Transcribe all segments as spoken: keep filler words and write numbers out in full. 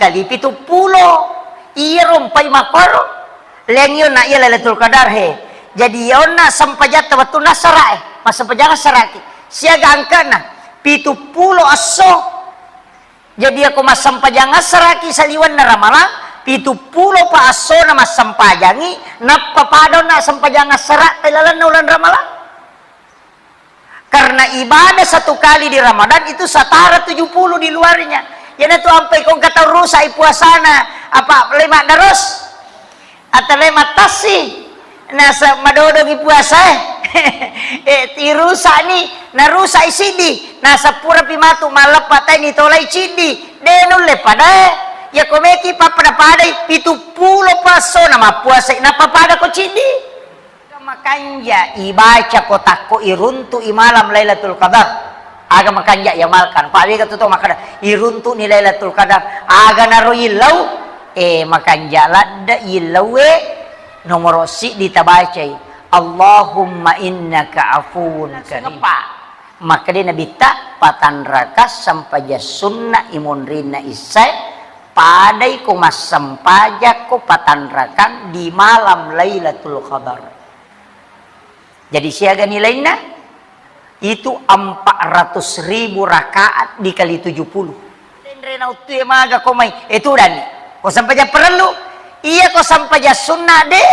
Kali pitu pulo, iyaro mpai makkoro, leng yonna iya Lailatul Qadar he. Jadi yonna sempajatta wettunna assara e, massempajang assaraki. Siaga angkana, pitu pulo esso. Jadi yako massempajang assaraki saliwenna Ramalang, pitu pulo pa essona massempajangi, nappa padonna sempajang assara ilalenna uleng Ramalang. Karena ibadah satu kali di Ramadan itu setara tujuh puluh di luarnya. Iyanatu ampai ko engka tau rusak i puasana, apa le maddaros? Atau le mattassi? Nasa madodongi puasa e. Eh, irusani, narusak i siddi. Nasa purapi matu malleppa tai nitolai ciddi. De nulle padae. Yako meki pappada-padai pitu pulo pa essona mappuasa i, nappa pada ko ciddi. Aga makanja ibaca ko takko iruntu'i malam Lailatul Qadar? Aga makanja iamalkan? Pawega tu to makkeda, iruntu'ni Lailatul Qadar. Aga naro illau? Eh, makanja ladde illaue nomoro siddi tabacai. Allahumma innaka afuwun karim. Makkeda Nabitta, patanraka sempajang sunna imunrinna issae, padai ko massempajakko patanrakang di malam Lailatul Qadar. Jadi siaga nilainna? Itu empat ratus ribu rakaat dikali tujuh puluh. Denre nauttue maga ko mai, eh, tudani. Ko sempajang parellu, iya ko sempajang sunna de.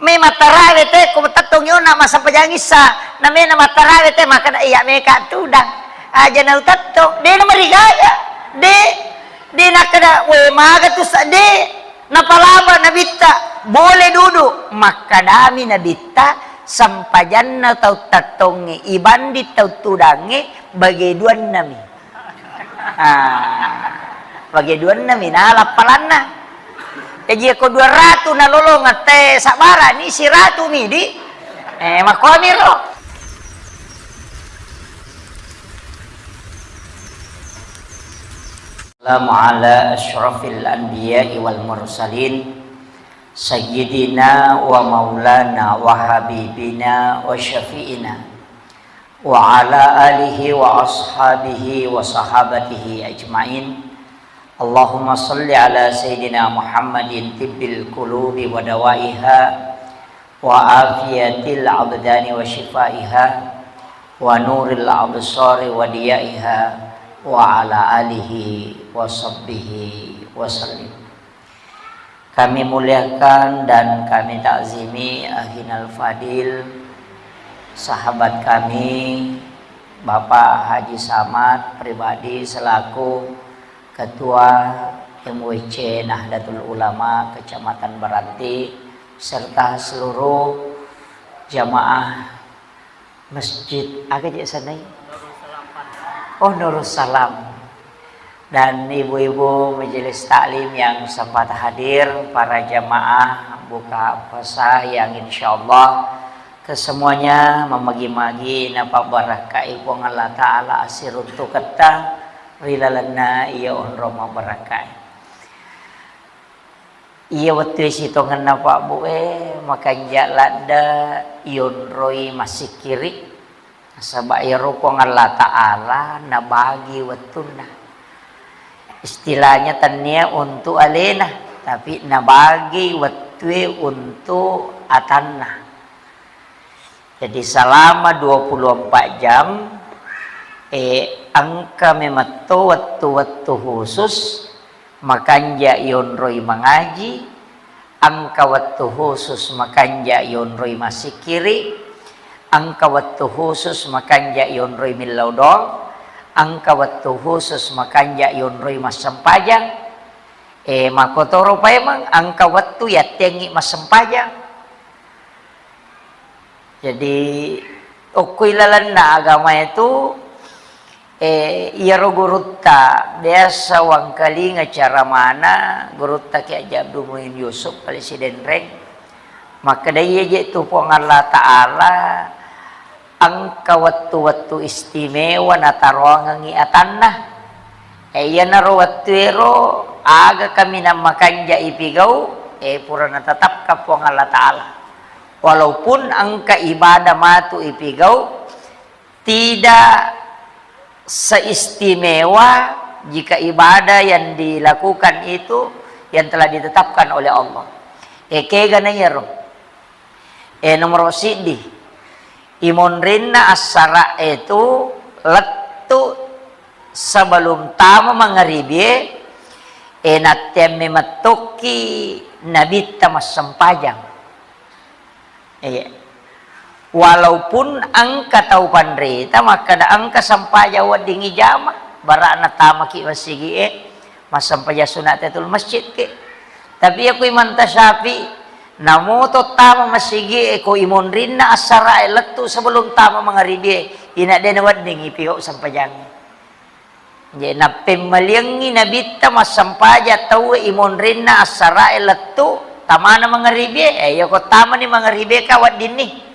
Me mattarawe te, ko tettongi onna massempajang issa, na me na mattarawe te, makkeda iya meka tudang. Aja nau tettong, de na marigaga, de, de nakkeda, we maga tu sa, de. Napalaba Nabitta, boleh duduk. Makkedami Nabitta, sempajanna tau tettongnge ibanding tau tudangnge bage duannami. Ah, bage duannami nala palanna. Jaji ko dua ratu nalolongeng te sabbarani siratu midi. Eh, makkuamiro. Assalamu ala asyrafil anbiya'i wal mursalin, sayyidina wa maulana wa habibina wa syafi'ina, wa ala alihi wa ashabihi wa sahabatihi ajma'in. Allahumma salli ala sayyidina Muhammadin tibbil qulubi wa dawaiha, wa afiyatil abdani wa shifaiha, wa nuril absari wa diyaiha, wa ala alihi wa sahbihi wa sallim. Kami muliakan dan kami takzimi akhinal fadil, sahabat kami, Bapak Haji Samad pribadi selaku Ketua M W C Nahdlatul Ulama Kecamatan Baranti, serta seluruh jamaah Masjid, aga je sanai? Oh, Nurus Salam. Dan ibu-ibu majelis taklim yang sempat hadir, para jamaah buka puasa yang insyaallah kesemuanya mamagi-magi napabbarakkai Puang Allah Ta'ala assiruntuketta ri lalenna iya onrong mabbarakkai. Iya wettue sitongenna Pak Bu e, makanja ladde iyonroi massikkiri. Nasaba iyaro Puang Allah Ta'ala nabagi wettunna. Istilahnya tennia untuk alena, tapi nabagi wettue untuk atanna. Jadi selama dua puluh empat jam, eh, engka memetto wettu-wettu khusus makanja yonroi mangaji, engka wettu khusus makanja yonroi massikkiri, engka wettu khusus makanja yonroi millau doang, engka wettu khusus makanja yonroi massempajang, eh, makkotoro paimeng engka wettu yattengngi massempajang. Jadi, okko ilalenna agama itu, eh, iyaro gurutta biasa wangkalinga caramana, gurutta Kiai Haji Abdul Muin Yusuf, pale Sidenreng. Makkeda iya je tu Puang Allah Ta'ala engka wettu-wettu istimewa nataroangengngi atanna. Eh, iyanaro wettuero aga kaminang makanja ipigau, eh, pura natetapkan Puang Allah Ta'ala. Walaupun engka ibadah matu ipigau, tidak seistimewa Jika ibadah yang dilakukan itu yang telah ditetapkan oleh Allah. E, kegana iyaro. E, nomor siddi, imonrinna assara itu lettu sebelum tama mangaribie, e, nattemme mettokki nabitta massempajang. Iya. Walaupun engka tau panrita makkeda engka sempajang wedding ijama, bara'na tamaki masigi'e, massempajang sunat tahiyatul masjid ke. Tapi iya ko Imam Tasyafi, namoto tama masigi'e ko imonrinna assarae lettu sebelum tama mangaribie, ina de nawedding ipigau sempajangnge. Je, nappemmaliangngi nabitta massempajang tauwe imonrinna assarae lettu tamana mangaribie, e, iyako tamani mangaribie ka weddinni.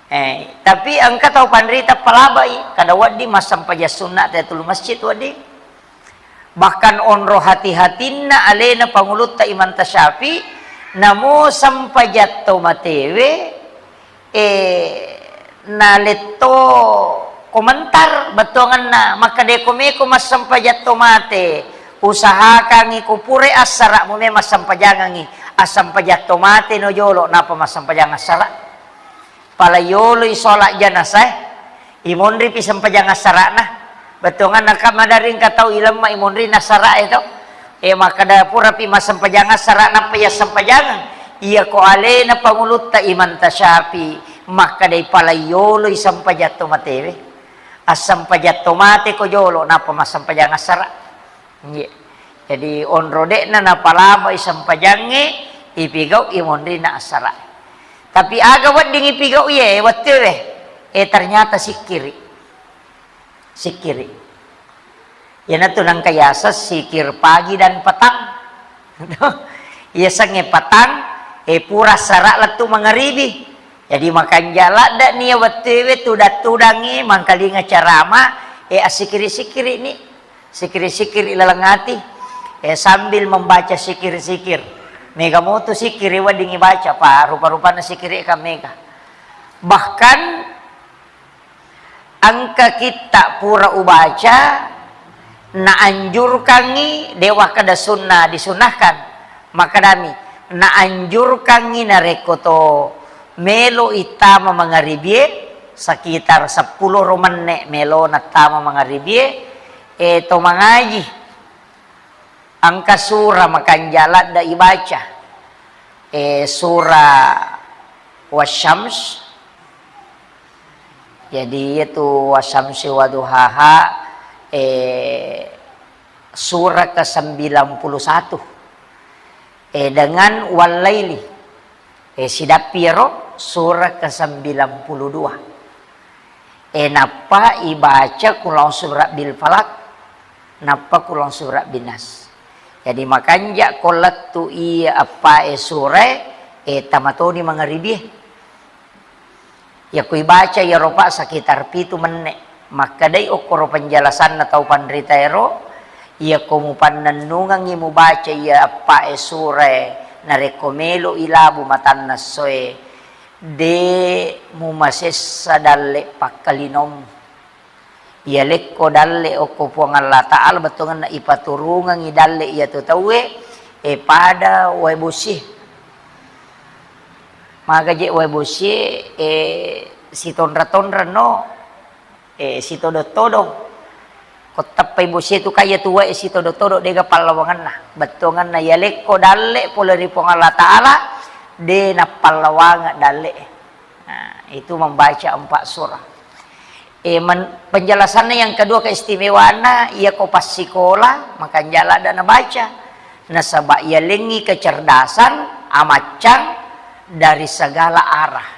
E, tapi engka tau panrita palabai, kada wedding massempajang sunna tahiyatul masjid wedding. Bahkan onro hati-hatinna alena pangulutta Imam Tasyafi, namo sempajang to matewe, e, naletto komentar bettuangenna, makkeda ko meko massempajang to mate, usahakangngi ko pura assara'mu me massempajangengngi, assempajang to mate no jolo, napa massempajang assara. Pala yoloi sholat janasae, imonripi sempajang assara'na. Bettuangenna ka maderri engka tau ilemma imonrinna assara'e to. E, makkeda purapi massempajang assara nappa iya sempajangeng. Iyako alena pangulutta Imam Tasyafi, makkedai pala yoloi sempajang to matewe. Assempajang to mate ko jolo, nappa massempajang assara. Iya. Jadi, onro de'na napalabai sempajangnge, ipigau imonrinna assara. Tapi aga wedding ipigau iye wettuwe? E, ternyata sikkiri. Sikkiri. Iyanatu nengka yaseng sikir pagi dan petang. Yasengnge petang, e, pura assara lettu mangaribi. Jadi, makanja ladde nia wettuwe tudang-tudangngi mangkalinga carama, e, assikiri-sikiri ni. Sikiri-sikiri laleng ati, e, sambil membaca sikir-sikir. Mega motu sikiri wedding ibaca, pa rupa-rupana sikiri ka mega. Bahkan engka kitta pura ubaca, naanjurkangngi, dewa kada sunnah, disunnahkan. Makkedami, naanjurkangngi narekko to melo ittama mangaribie, sekitar seppulo ro menne melo nattama mangaribie, e, to mangaji. Engka sura makanja ladde ibaca, e, sura Wasyams. Jadi, iyatu Wasyamsi waduhaha, e, sura kesembilan puluh satu. E, dengan Wallaili. E, sidappi ero sura kesembilan puluh dua. E, nappa ibaca Qul a'udzu birabbil falaq, nappa Qul a'udzu birabbin nas. Jadi, makanja ko lettu iya eppae surae, e, tamatoni mangaribie. Iyako ibaca iyaro pa sekitar pitu menne. Makkedai okkoro penjelasanna tau panrita ero, iyako mupannennungengngi mubaca iya eppae surae narekko melo ilabu matanna essoe, de mumasessa dalle pakkalinong. Iyalekko dalle okko Puang Allah Ta'ala, bettuangenna ipaturungengngi dalle iyatu tauwe, e, pada wae bosie. Maga je wae bosie, e, sitonra-tonra no, e, sitodong-todong. Ko teppai bosie tu kaya tu wae sitodong-todong, dega pallawangenna. Bettuangenna iyalekko dalle pole ri Puang Allah Ta'ala, de nappallawangeng dalle. Nah, itu membaca empat surah. E, men-, penjelasannya yang kedua, keistimewaanna, iya ko passikola, makanja ladde nabaca. Nasaba iyalengngi kecerdasan, amaccang dari segala arah.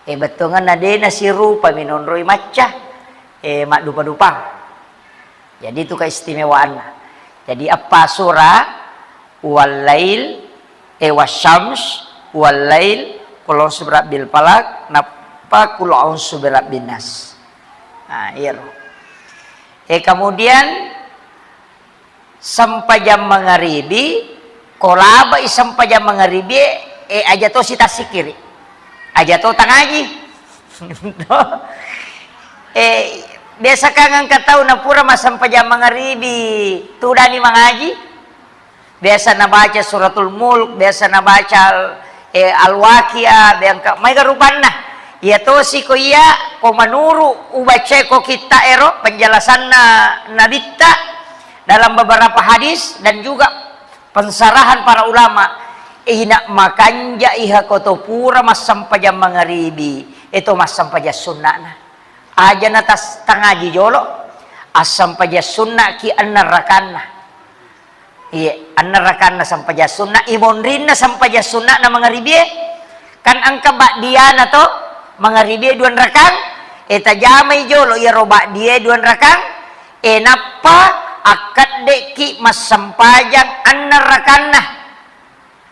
E, bettuangenna de nasirupa minonroi macca, e, maddupa-dupang. Jadi, itu keistimewaanna. Jadi, eppa sura, Wallail, e, Wasyams, Wallail, Qul a'udzu birabbil falaq, nappa Qul a'udzu birabbin nas. Nah, iyaro. E, kemudian sempajang mangaribi, ko labai sempajang mangaribi, e, aja to sitassikiri. Aja to tangaji. E, Biasa kan engka tau napura massempajang mangaribi, tudani mangaji. Biasa nabaca Suratul Mulk, biasa nabaca, eh, Al-Waqiah, biangka maega rupanna. Iya tosi ko iya, ko manuru ubacae ko kitta ero, penjelasanna Nabitta dalam beberapa hadis dan juga pensarahan para ulama, ina makanja iha ko to pura massempajang mangaribi, eto massempajang sunna'na. Aja na tas-, tangaji jolo, assempajang sunna'ki enneng rakanna. Iya, enneng rakanna sempajang sunna, imonrinna sempajang sunna'na mangaribie. Kan engka ba'diana to, mangaribie duan rakang, e tajamai jolo iyaro ba'die duan rakang, e nappa akkedde'ki massempajang enneng rakanna.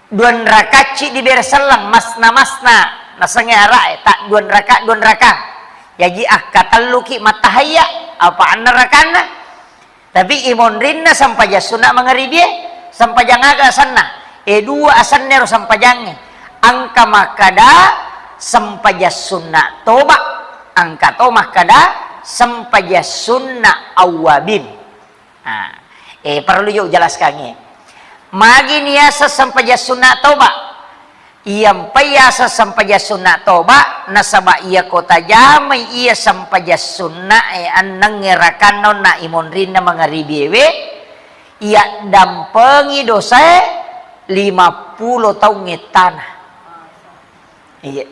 Duan rakacci dibere selleng, masna-masna, nasengnge ara'e, ta duan raka, duan raka. Jaji akkatelluki mattahayya, apa enneng rakanna. Tapi imonrinna sempajang sunna mangaribie, sempajang aga asenna? E, dua asenna ero sempajangnge. Engka makkada sempajang sunna toba, engka to makkada sempajang sunna awwabin. Nah, e, perlu jo jelaskangnge. Magi niaseng sempajang sunna toba? Iyampai yaseng sempajang sunna toba, nasaba iyako tajamai iya sempajang sunna e ennengnge rakanna onna imonrinna mangaribiewe, iyaddampengi dosae lima pulo taung ettana. Iya.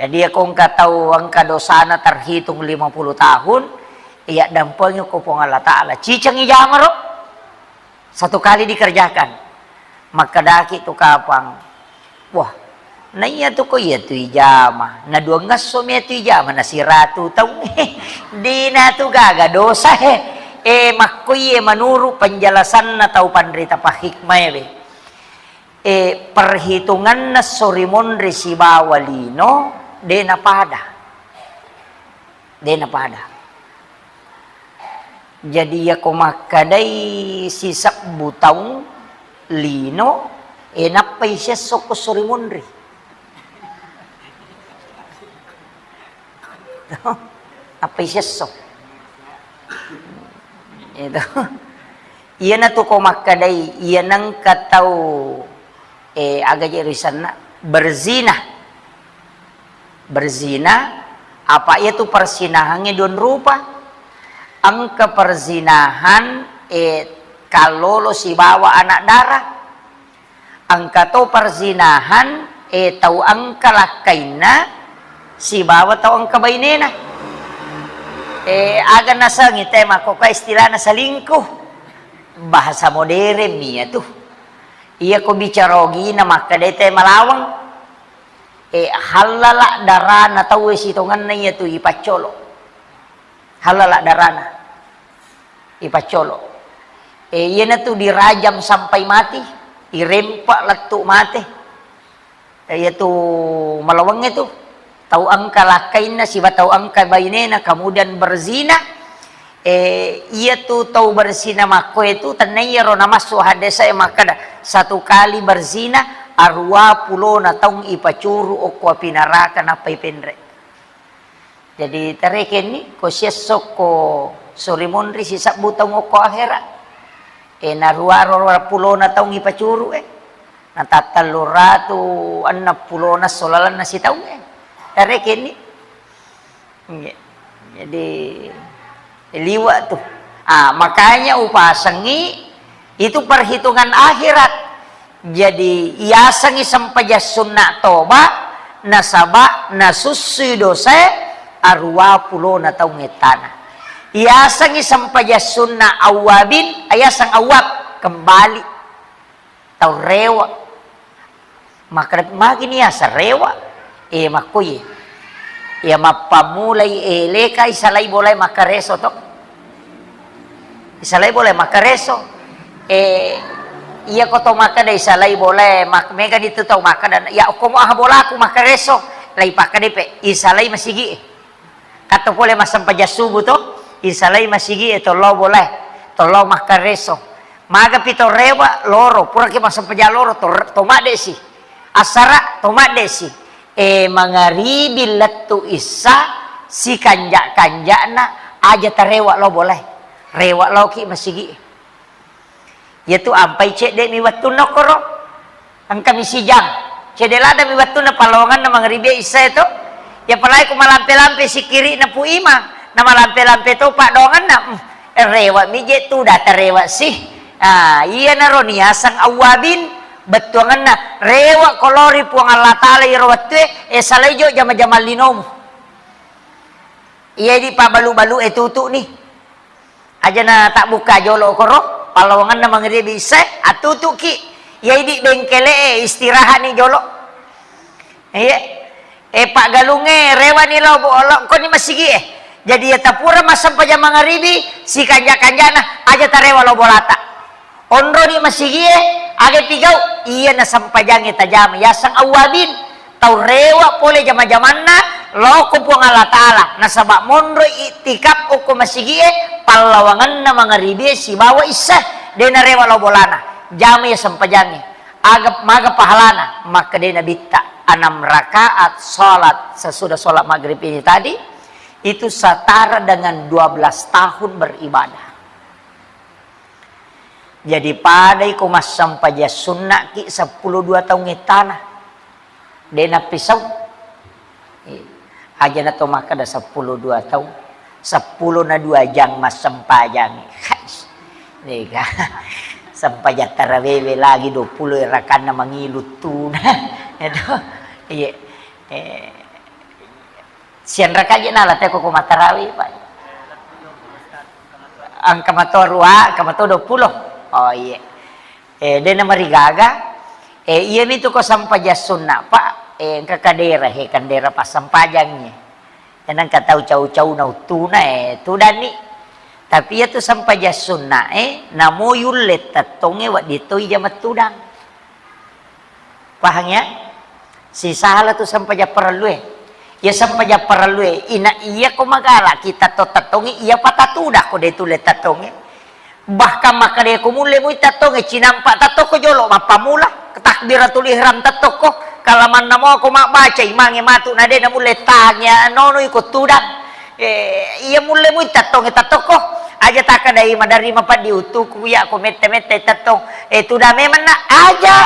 Jadi, iyako engka tau engka dosana terhitung lima puluh tahun, iyaddampengi ko Puang Allah Ta'ala. Cicengi jamaro. Satu kali dikerjakan. Makkedaki tu kapang, "Wah, naiya tu ko iya tu ijama, na duangesso mi tu ijama, na siratu taung." Dina tu gaga dosa, he. E, makko iye menurut penjelasanna tau panrita pahikmae, be. E, perhitunganna esso ri monri sibawa lino, de napada. De napada. Jadi, iyako makkadai sisebbu taung lino, e, nappai siesso ko esso ri monri. Nappai siesso. Itu. Iyanatu ko makkadai, iya nengka tau, e, aga je risanna, berzina. Berzina, apa iyatu perzinahangnge duang rupa. Engka perzinahan, e, kallolo sibawa anak dara. Engka to perzinahan, e, tau engka lakkainna sibawa tau engka bainena. E, aga nasengi te makkokkoe istilahna selingkuh. Bahasa modern mi iyatu. Iyako bicara ogina makkeda te malaweng. E, hallala darana tauwe sitongenna iyatu ipaccolo. Hallala darana ipaccolo. E, iyanatu dirajam sampai mati, irempa lettu mate. E, iyatu malawengnge tu, tau engka lakkainna siba tau engka bainena, kemudian berzina. E, iyatu tau berzina makkoe tu, tennaiyaro namassu haddesae makkeda, satu kali berzina, aruwa pulona taung ipacuru okko api naraka nappa ipenre. Jadi, tarekenni, ko siesso ko esso ri monri sisebbu taung okko akhera. E, naruwa ro pulona taung ipacuru, e. Natattellu ratu enneng pulona esso lalenna sitaung, e. Tarekenni. Nggih. Jadi, liwa tu. Ah, makanya upasengi itu perhitungan akhirat. Jadi, yasengi sempajang sunna toba, nasaba nasussui dosae aruwa pulona taung ettana. Yasengi sempajang sunna awwabin, yaseng awwab, kembali. Tau rewa. Makkeda, "Magi ni yaseng rewa?" E, makkoye. Iya mappammulai, e, leka isalai bolae makkareso to. Isalai bolae makkareso. E, iyako to makkeda isalai bolae mak-, mega ditu tau makkeda, "Ya, okkomo aha bolaku makkareso." Lai pakkedepe, isalai masigi e. Katto pole massempajang subuh to, isalai masigi e, tollo bolae, tollo makkareso. Magapi to rewa loro, puraki massempajang loro to, to maddesi. Assara to maddesi. E, mangaribi lettu issa, sikanja-kanjana Aja tarewa lao bolae. Rewa laoki masigi. Iyatu ampai cedde mi wettunna koro. Engka mi sijang. Cedde ladde mi wettunna pallawanganna mangribi isya to. Ya palai ku malampe-lampe sikiri na Pu Imang, na malampe-lampe to paddoanganna. Hmm, rewa mi je tu da tarewa si. Ah, iya naro niaseng awwabin, bettuanganna rewa kolori Puang Allah Taala iro wettue, e salai jo jama-jama linomu. Iya di pabalu-balu e tutu ni. Aja na tabbukka jolo koro, pallawanganna mangribi isya, atutuki. Iya idi bengkele e istirahat ni jolo. Iya. E paggalunge rewani lao bo-, lao koni masigi e. Jadi ya tapura massempajang mangribi, sikanja-kanjana, aja tarewa lao bolata. Onroni masigie, aga pigau? Iya na sempajangnge tajama, yaseng awwabin, tau rewa pole jama-jamanna, lao ko Puang Allah Taala, nasaba monro iktikaf okko masigie, pallawangenna mangaribie sibawa isya, de narewa lao bolana, jama iya sempajangnge, aga maga pahalana, makkedai Nabitta, enam rakaat salat sesudah salat maghrib ini tadi, itu setara dengan dua belas tahun beribadah. Jadi padai ko massempajang sunnaki seppulo dua taung ettana. De nappisau. Eh, aja na to makkeda seppulo dua taung. Seppulo na dua jang massempajang. Khais. Dega. Sempajang tarawewe lagi dua puluh rakanna mangilu tuna. Itu. Iya. Eh, Sianraka je nala teko ko matarawi, Pak. Engka mato rua, engka mato dua puluh. Oh, iya. Eh, de namarigaga. Eh, iya mitu ko sempajang sunna, Pak. Eh, engka kadera, he, kandera passempajangngi. Eh, nengka tau cau-cau na uttuna, eh, tudani. Tapi iya tu sempajang sunna, eh, namo yulle tettonge wedding to ija mattudang. Pahang ya? Sisala tu sempajang parellue. Iya sempajang parellue, ina iya ko magala kita to tettongi iya patatudang ko de tulle tettongi. Bahkan makkeda ko mulle mui tettongi cinampa tettoko jolo mappamula takbiratul ihram tettoko kalamanna moko mabbaca imange matu na de na mulle tanya nono iko tudang. Eh, iya mulle mui tettongi tettoko aja takadai maderri mapaddi utuku iya ko mette-mette tettong. Eh, tudang memenna aja.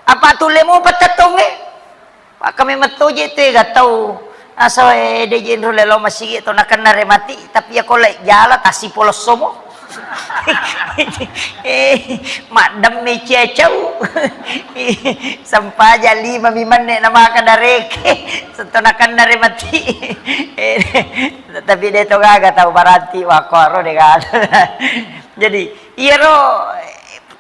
Apa tulle mupa tettongnge? Pak kami metto je tu ega tau. Asa, eh, de je nro lelo masigi to nakenna re mati, tapi ya kolai jala tasi polossomo. Eh, maddemme ciacau. Sempaja lima mi menne na maka dareke. Seto nakenna re mati. Eh, tapi de to gaga tau baranti wako aro de gaga. Jadi, iyaro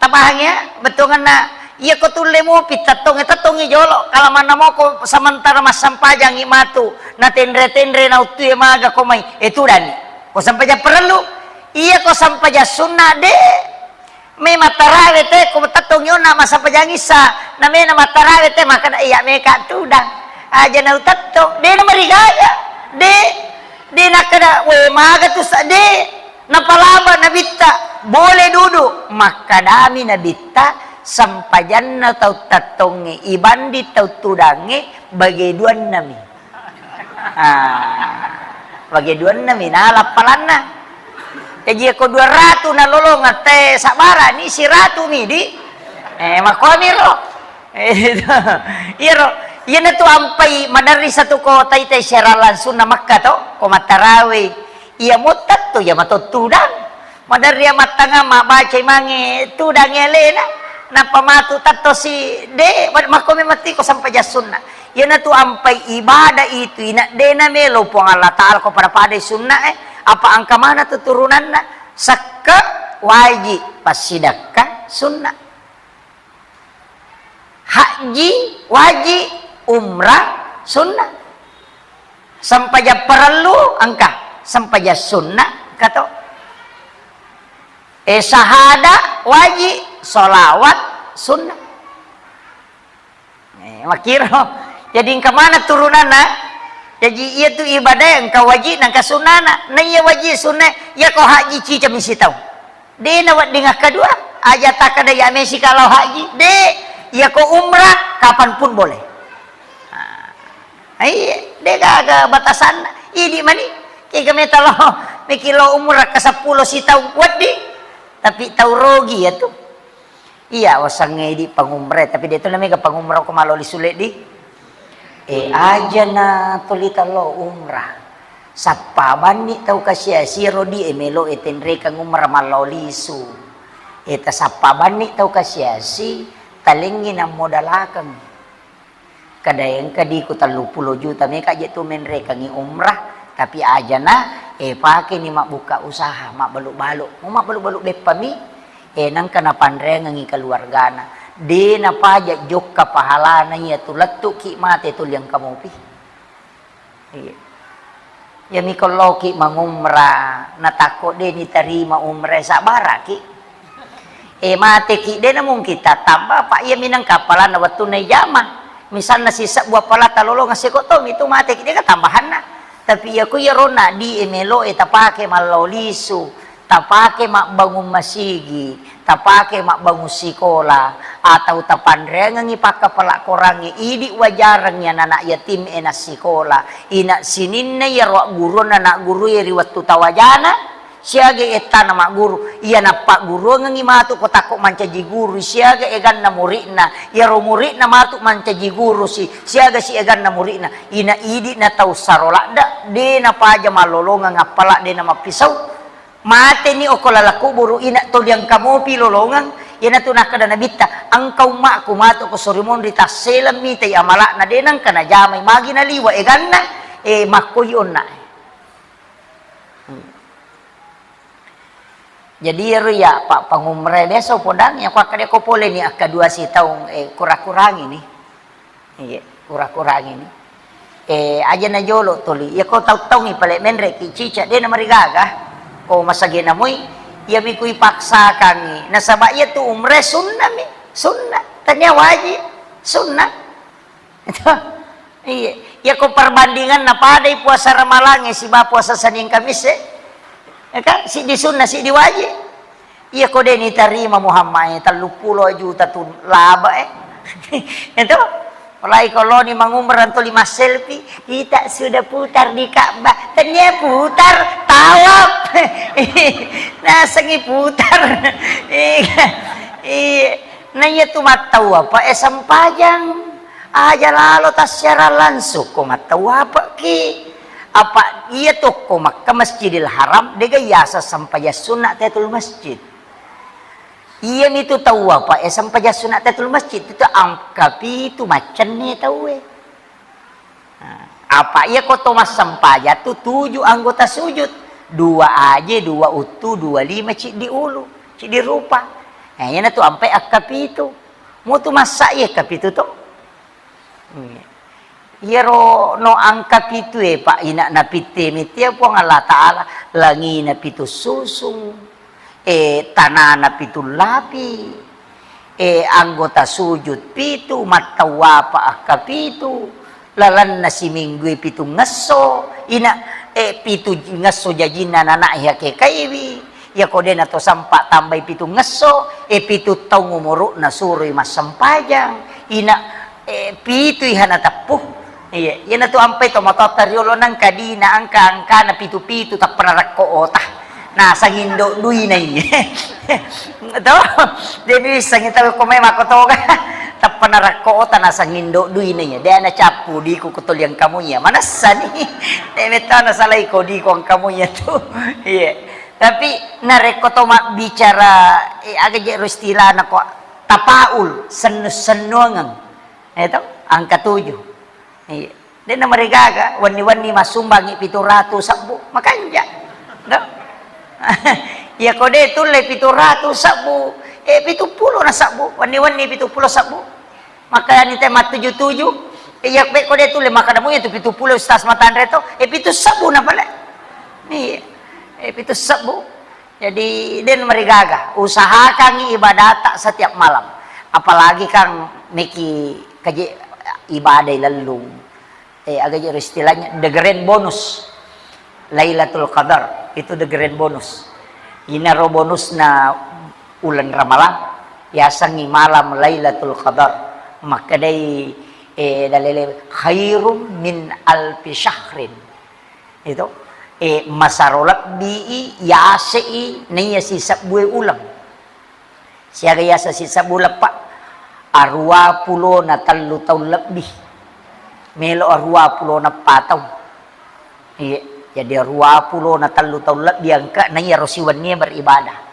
Tapahang ya, bettuangenna iya ko tulle mupi tettongnge, tettongngi jolo, kalamanna moko sementara massempajangngi matu, na tenre-tenre na uttue maga ko mai, eh, tudani. Ko sempajang parellu, iya ko sempajang sunna de, memang tarawe te, ko tettongngi onna massempajangngi sa, na mena mattarawe te, makkeda iya meka tudang. Aja na utettong, de na marigaga, de, de nakkeda, we maga tu sa, de. Napalaba Nabitta, "Boleh duduk." Makkadami Nabitta, "Sempajanna tau tettongnge ibanding tau tudangnge, bage duannami." Ah, bage duannami nala appalanna. Jaji, ko dua ratu nalolongeng te sabbarani, siratu midi. Eh, makkuamiro. Eh, iyaro, iyanatu ampai maderri satu ko taitai siaran langsung na Makka to, ko mattarawei. Iya mo tetto, iya mato tudang. Maderri iya mattangang mabbaca imangnge tudang alena. Nappa matu tetto si de, makko memang tiko sempajang sunna. Iyanatu ampai ibadah itu ina de namelo Puang Allah Taala ko pada-pada sunna e. Apa engka mana tu turunanna? Sekke wajib, passidekka sunna. Haji wajib, umrah sunnah. Sempajang parellu engka, sempajang sunnah engka to. Eh, sahada wajib, sholawat sunnah. Eh, makkiro. Jadi engka mana turunanna? Jadi iya tu ibadah engka wajib, engka sunnahna. Na iya wajib sunnah, iya ko haji cicami sitau. De nawedding akkadua, aja takkada iya mesi kalau haji. De, iya ko umrah kapan pun boleh. Ah, iya, de gaga batasanna. Idi mani, kega meta lo, Meki lo umrah ke seppulo sitaung wedding, tapi tau rogi ya tu. Iya, wasangnge idi pangumrah, tapi de tu namega pangumrah ko maloli sule di. E, aja na tuli talo umrah. Sappa banni tau kasiasi ro di e melo e tenrekeng umrah mallo lisu. E, tasappa banni tau kasiasi, talengngi nammodalakeng. Kada engka diku telluppulo juta meka je tu menrekengi umrah, tapi aja na, e, pakeni mabbuka usaha, mabbalu-balu. Mu mabbalu-balu beppami, e, nangka napanreangengi keluargana. De napaja jokka pahalana iya tu lettuki mate tuli engka mopi. Iya. Iyami ko loki mangumrah, natakko de nitarima umrah, sabaraki. E, mateki de namungkin tattamba, apa iyami nengka appalanna wettunna ijama. Misalna sisebbu appala talolongeng seko tomi tu mateki de ka tambahanna. Tapi iya ko iyaro na di e melo e tapake mallo lisu. Tapake mabbangung masigi, tapake mabbangung sikola, atau tapanreangengi pakkapala korangnge, idi wajarengngi anak yatim e nassikola, ina sininna iyaro agguruanna anak guru e ri wettu tawajana, siaga ettana magguru, iya nappagguruangengi matu ko takko mancaji guru, siaga eganna muridna, iyaro muridna matu mancaji guru si, siaga si eganna muridna, ina idi na tau saro ladde, de napaja mallolongeng appala de namappisau. Mateni okko laleng kuburu, ina toli engka mopi lolongeng, iyanatu nakkeda Nabitta, engka ummakku matu ko sori monri tasseleng mitai amala'na, de nengka najamai magi naliwa eganna, e, makkoi onna. Hmm. Jadi iyaro iya pa-, pangumrah biasa upodang, iya ko akkeda ko pole ni akkadua sitaung, e, kura-kurangi ni. Iya, kura-kurangi ni. Eh, aja na jolo tuli. Iya ko tau-taungi pale menre ki cica, de na marigaga. Ko masage namui, iya mi kui paksakangi. Nasaba iya tu umre sunna mi, sunna. Tania wajib, sunna. Itu. Iya. Iya ko perbandingan na padai puasa Ramalange siba puasa Senin Kamis e. Ya kan? Sidi sunna, sidi wajib. Iya ko de nitarima Muhammad e, telluppulo juta tu laba e. Itu. Mulai koloni mangumrah tuli masselfie, kita sudah putar di Ka'bah. Tania putar, tawaf. Nasengi putar. Iya. Iya. Na iya tu mattawaf e sempajang. Aja lalo tassiarang langsung ko mattawaf ki. Apa iya tokko Makkah Masjidil Haram, dega yaseng sempajang sunna tahiyatul masjid. Iya mitu tawaf e sempajang sunna tahiyatul masjid, itu angka pitu maccenni tauwe. Nah, apa iya ko to massempajang tu tuju anggota sujud. Dua aje, dua uttu, dua lima, ciddi ulu, ciddi rupa. Nah, iyana tu ampai akka pitu. Mutu massa iya akka pitu to. Iya. Iyaro no angka pitu e, Pak, ina napitte mitia Puang Allah Ta'ala, langina pitu susung, e, tanana pitu lapi, e, anggota sujud pitu, mattawapa akka pitu, lalenna siminggu e pitu ngesso, ina, e, pitu ngesso jajinna nana e hakekaiwi. Iyako de nato sempa tambai pitu ngesso, e, pitu taung umuru'na suroi massempajang, ina, e, pitu ihana teppu. Iya, iyanatu ampai to matotta riolo nangka dina angka-angkana pitu-pitu tappana rakko ota. Nasang indo duina iya. To? Jadi sangi tahu ko mai mako toga. Tappana rakko ota nasang indo duina iya. De na cappu diku ko toliang kamu iya. Manessani. De metta na salai ko diku ang kamu iya tu. Iya. Tapi narekko to mabbicara, eh, aga je ro istilahna ko tapaul, sennu-sennuangeng. Eh, to? Angka tujuh. Iya. De na marigaga, wenni-wenni massumbangi pitu ratu sebbu, makanja. To? Iya ko de tulle pitu ratu sebbu, eh, pitu pulo na sebbu, wenni-wenni pitu pulo sebbu. Makanya te mattuju-tuju, iya, be ko de tulle makkeda mu itu pitu pulo Ustaz Matanre to, eh, pitu sebbu na pale. Iya. Eh, pitu sebbu. Jadi, den marigaga, usahakan ibadata setiap malam. Apalagi kan meki kaji ibadah lellung. Eh, aga je istilahnya, the grand bonus. Lailatul Qadar, itu the grand bonus. Inaro bonusna ulan Ramalang, yasengi malam Lailatul Qadar. Makkedai, eh, dalele, "Khairum min alfi syahrin." Itu. E, masaro lebbi i, yase i, naiya sisebbue uleng. Siaga yaseng sisebbu uleng, Pak? Aruwa pulo na tellu taung lebbi. Melo aruwa pulo na eppa taung. Iya, jadi aruwa pulo na tellu taung lebbi engka, na iyaro siwennie beribadah.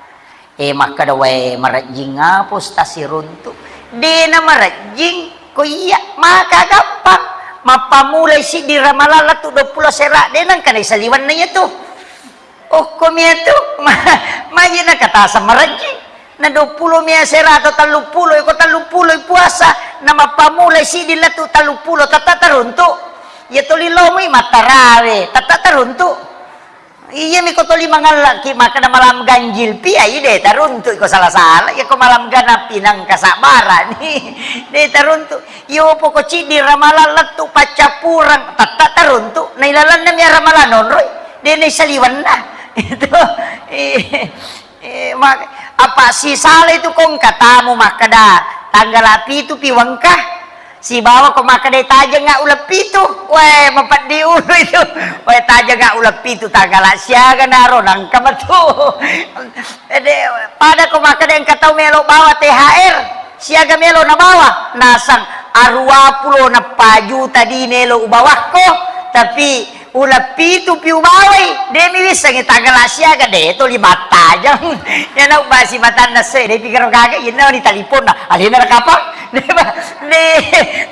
E, makkeda, "Wae, marejjing apa Ustaz siruntu?" Dena marejjing, ko iya, maka gampang. Mappammulai siddi Ramalang lettu duappulo asera, de nengka naisaliwenna iyatu. Okko miatu, ma-, maji nakataseng marejjing. Na duappulo mi asera atau telluppulo, ko telluppulo puasa, na mappammulai siddi lettu telluppulo, tette taruntu. Iya toli lomoi mattarawe, tette taruntu. Iyami ko toli mangallaki makkeda malam ganjil pi, ai de taruntu ko sala-sala, iya ko malam ganappi nengka sabbarani. De taruntu. Iyo poko ciddi Ramalang lettu paccappureng, tette taruntu. Nailalenna mi Ramalang nonroi, de naisaliwenna. Itu. Eh, ma-, apa sisala itu ko engka tamu makkeda, "Tanggala pitu pi wengka." Sibawa ko makkeda, "Tajengnga uleng pitu." Weh, mapeddi ulu itu. Weh, tajengnga uleng pitu, tanggala siaga naro nengka metu. Ede, pada ko makkeda engka tau melo bawa T H R, siaga melo nabawa, naseng aruwa pulo na eppa juta di melo ubawakko, tapi uleng pitu pi ubawai, de mi wissengngi tanggala siaga, de toli mattajeng. Iyana ubbasi matanna se, de pi garo gaga, iyana ni taliponna, alena rakapa? De, de,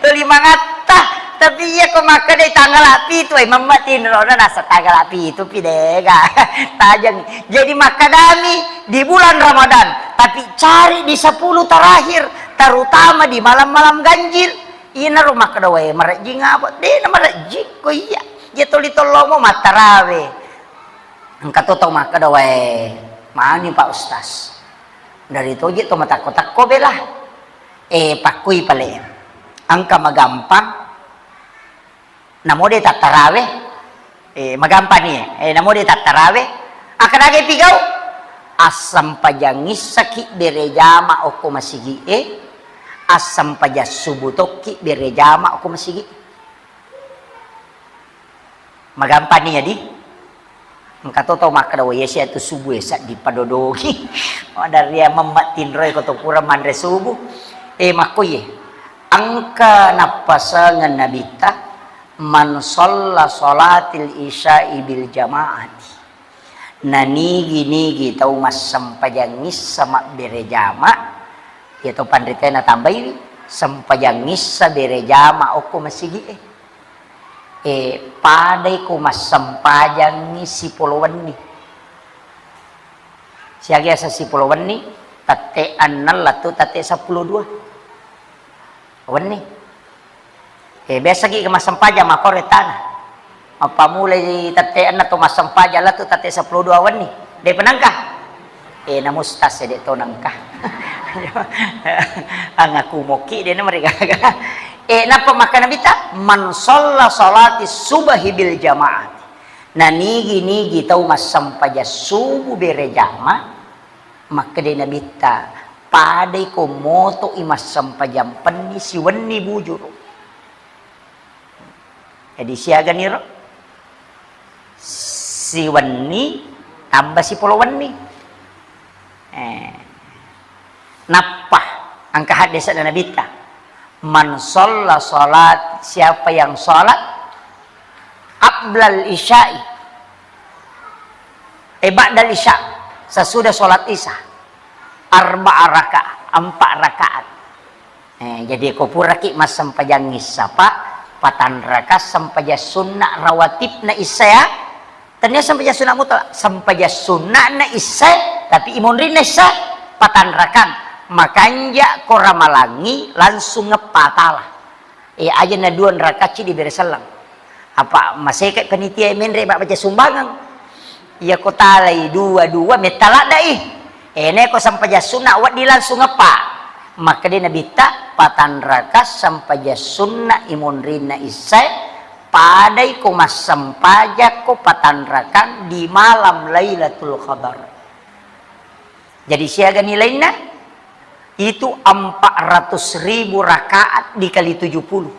toli mangatta. Tapi iya ko makkeda tanggala pitu, ai, memma tinrona naseng tanggala pitu pi de ga tajeng. Jadi makkedami di bulan Ramadan, tapi cari di sepuluh terakhir, terutama di malam-malam ganjil. Inaro makkeda, "Wae, marejjing apa?" De na marejjing ko iya. Iya toli tollomo mattarawe. Engka to tau makkeda, "Wae, mani Pak Ustaz. Dari toje to matakko-takko bela." Eh, pakkui pale. Engka magampang. Namo de tattarawe. Eh, magampang ni. Eh, namo de tattarawe. Akkadagai pigau? Assempajangngissaki berejama okko masigi e. Assempajang subuh tokki berejama okko masigi e. Magampang ni jadi. Engka to tau makkeda, "Wah, iya sia tu subuh e seddi padodongi." Madaria memma tinroi ko to pura manre subuh. Eh, makko iye. Engka nappasengeng Nabitta, "Man shalla shalatil isya'i bil jama'ati." Nanigi-nigi tau massempajang issa mabbere jama, iya to panritae natambaiwi, sempajang issa bere jama okko masigi e. Eh, padai ko massempajangngi sipolo wenni. Siaga yaseng sipolo wenni, tette enneng lettu tette seppulo dua wenni. Eh, biasaki ke massempajang makkoro ettana. Mappamulai tette enneng to massempajang lettu tette seppulo dua wenni. De penangka. Eh, namustas de to nengka. Angaku moki de na marigaga. Eh, nappa makkeda Nabitta, "Man shalla shalati subhi bil jama'ati." Nanigi-nigi tau massempajang subuh bere jama, makkeda Nabitta, padai ko moto i massempajang penni siwenni bujuru. Jadi siaga niro? Siwenni tambah sipolo wenni. Eh. Nappa engka hadis dari Nabitta, "Man shalla shalat," siapa yang sholat qablal isya'i, eh, ba'dal isya, sesudah sholat isya, arba'a rakaat, empat rakaat. Eh, jadi ko puraki massempajang issa, Pak, patanraka sempajang sunna rawatibna issa ya. Tania sempajang sunna mutlak, sempajang sunnana issa, tapi imonrinna issa patanrakang. Makanja ko ramalangi langsung ngeppa tala. Eh, aja na dua rakaat ci dibere selleng. Apa maseke panitia menre ba baca sumbangan. Iya ko talai dua-dua metta laddai. Eh, neko sempajang sunna wedding langsung eppa. Makkeda Nabitta, patanraka sempajang sunna imonrinna issae, padai ko massempajang ko patanrakang di malam Lailatul Qadar. Jadi siaga nilainna? Itu empat ratus ribu rakaat dikali tujuh puluh.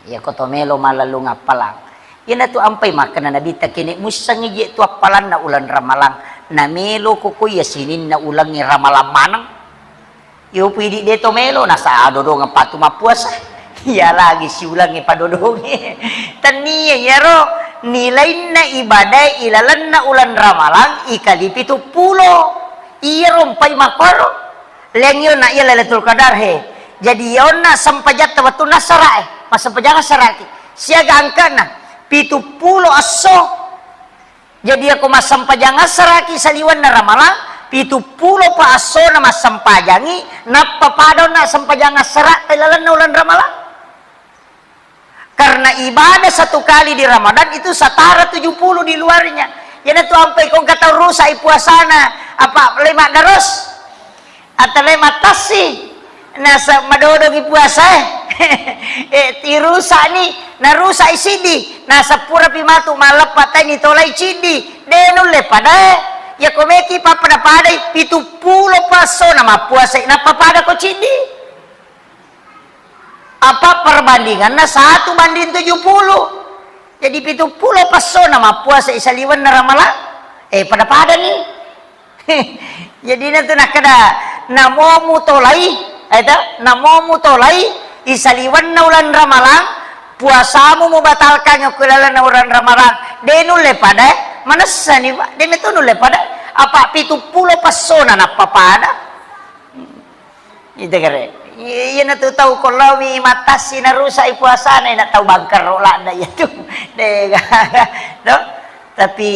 Iyako to melo malellung appalang. Iyanatu ampai makkeda Nabitta, kene muissengngi je tu appalanna uleng Ramalang, namelo ko ko iya sininna ulengnge Ramalang maneng. Iyo pidi de to melo, nasa adodongeng patu mappuasa. Iya lagi siulengnge padodonge. Tennia iyaro nilainna ibadae ilalenna uleng Ramalang ikali pitu pulo. Iyaro mpai makkoro. Leng iyo na iya Lailatul Qadar he. Jadi iyonna sempajatta wettunna assara e. Massempajang assaraki. Siaga angkana pitu pulo esso. Jadi iyako massempajang assaraki saliwenna Ramalang, pitu pulo pa essona massempajangi, nappa pada onna sempajang assara ilalenna uleng Ramalang. Karena ibadah satu kali di Ramadan itu setara tujuh puluh di luarnya. Iyanatu ampai ko engka tau rusak i puasana, apa le maddaros? Atau le mattassi? Nasa madodongi puasa e. Eh, tirusani, narusak i siddi. Nasa purapi matu malleppa tai nitolai ciddi. De nulle padae. Iyako meki pappada-padai pitu pulo pa essona mappuasa i, nappa pada ko ciddi. Apa perbandinganna satu banding tujuh puluh. Jadi pitu pulo pa essona mappuasa i saliwenna Ramalang. Eh, pada-pada ni. Jadi natu nakkeda, namo mutolai, eta, namo mutolai i saliwenna uleng Ramalang, puasamu mubatalkan ko ilalenna uleng Ramalang. De nulle pada, manessani, Pak. De meto nulle pada. Apa pitu pulo pa essona nappa pada. Itu kere. Iyanatu tau ko laomi mattassi narusak i puasana, ina tau bangkerro ladda iyatu. De gaga, do. Tapi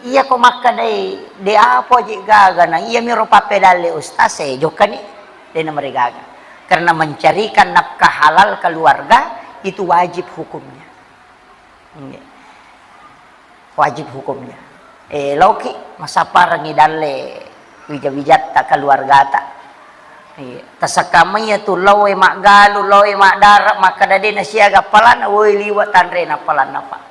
iyako makkedai de apa je gaga na iyamiro pappedalle ustaz e jokkani. De namarigaga. Karena mencarikan nafkah halal keluarga itu wajib hukumnya. Nggih. Wajib hukumnya. Eh, laoki massapparengngi dalle wija-wijatta keluargata. Iya. Tasakkamai iyatu laoe maggalu, laoe maddara, makkeda de nasiaga appalanna, woi liwa tanrena appalanna, Pak.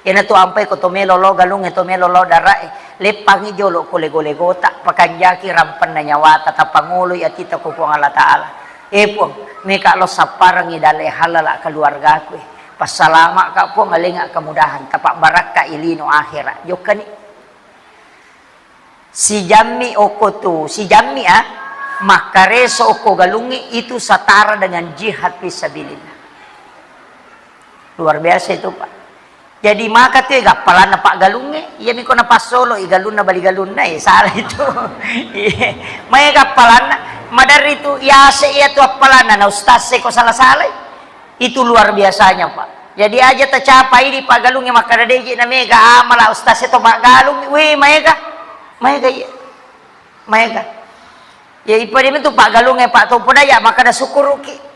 Iyanatu ampai ko to melo lao galungnge, to melo lao darae, leppangi jolo ko lego-legota, pakanjaki rampenna nyawata, tapangoloi atita ko Puang Allah Taala. Eh, Puang, meka lao sapparengngi dalle halala keluargaku e. Passalama'ka, Puang, alenga kemudahan, tapabbarakkai lino akhera. Jokkani. Sijammi okko tu, sijammi, ah, makkareso okko galungnge itu setara dengan jihad fisabilillah. Luar biasa itu, Pak. Jadi maka tu ega appalanna paggalungnge, iyami ko napassolo i galunna bali galunna, eh, salah itu. Iya. Maega appalanna, maderri tu yase iya tu appalanna na ustaz e ko sala-salai. Itu luar biasanya, Pak. Jadi aja tacapai di paggalungnge makkeda deje na mega amala ustaz e to maggalung, weh, maega. Maega iya. Maega. Ya ipade metu paggalungnge, Pak, to poda ya makkeda sukkuruki.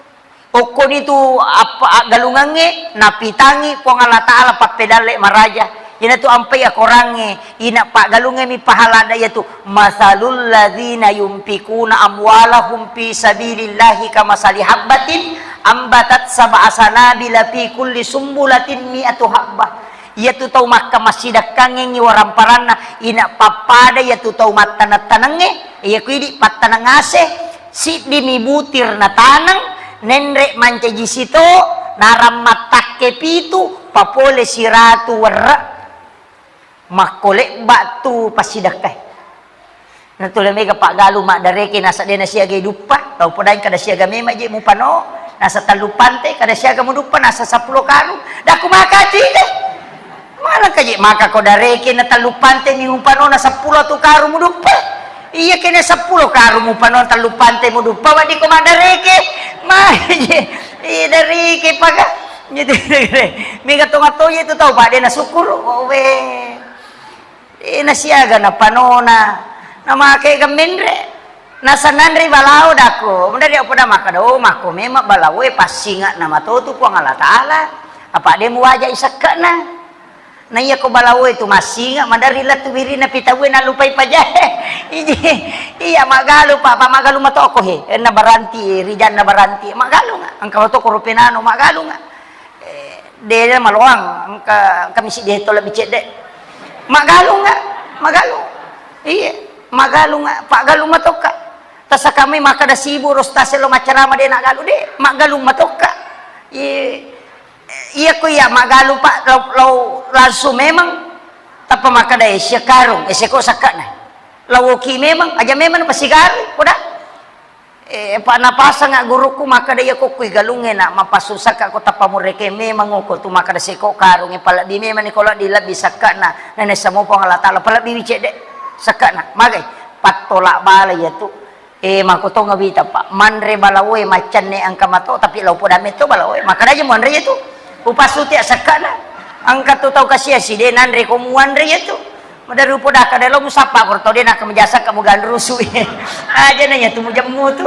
Okkoni tu apa aggalungangnge napitangi Puang Allah Taala pappedalle maraja. Iyanatu ampai akorangnge, ina paggalungnge mi pahala ada iyatu. Masalul ladzina yunfikuna amwalahum fi sabilillahi kamasali habbatin ambatat sab'a sanabila fi kulli sumbulatin mi'atu habbah. Iyatu tau makka massidekkangengngi waramparanna, ina pappada iyatu tau mattaneng-tanengnge, iyaku idi pattaneng ase, siddimi butir nataneng, nenre mancaji sito, narammattakke pitu, papole siratu werre. Makkolebba tu passidekkai. Natula mega paggalung maddareke nasa de nasiaga duppa, tau podaeng kada siaga mema je mupano, nasa tallu pante, kada siaga muduppa, nasa seppulo karung. Daku maka tiga. Mana kaje maka ko dareke na tallu pante mi mupano na seppulo tu karung muduppa. Iya kene seppulo karung mupano tallu pante muduppa, wadi ko maddareke. Maje. Iya dareke paga. Mega tonga toje tu tau pade na syukur. Oh, we. Eh, nasiaga napanona, namake gemmenre, nasananri balao dako, mendari apa da makkeda, oh, makko memang balaoe passinga namatotu Puang Allah Taala, apa de muwaja isekkena. Na iya ko balaoe tu massinga, madari lettu wirina pitawe nalupai pajae. Iji, iya magalu, Pak, Pak, magalu matoko he, enna baranti, rijanna baranti, magalu nga, engka matoko rupenano, magalu nga. Eh, de maloang, engka, engka misi de to lebbi cedde. Magalung nga, magalung. Iya, magalung nga, paggalung matokka. Tasakamai makkeda sibuk ro stase lo maccarama de nagalu de, magalung matokka. Iya. Iya ko iya magalu, Pak, lau, lau langsung memang tappa makkeda, "Eh, sia karung, eh, seko sakke'na." Lauki memang, aja memang pasigaru, poda. Eh, Pak, napasanga gurukku makkeda, "Iya ko kui galungnge na mapassu sakka ko tappa mureke memang ko tu makkeda seko karung, eh, palebbi memang ni ko lebbi, lebbi sakke'na, nene samo Puang Allah Taala, palebbi wi cedde sakke'na." Magai, pattola bala iya tu. Eh, makkutonga wita, Pak. Manre balaoe maccanne engka mato, tapi lao poda metto balaoe. Makkeda aja muanre iya tu. Upassuti sakke'na. Engka tu tau kasiasi de nanre ko muanre iya tu. Madari upoda kada lao musappa ko tau de nakka maja sakka muganrusu. Aja na iya tu mujemmu tu.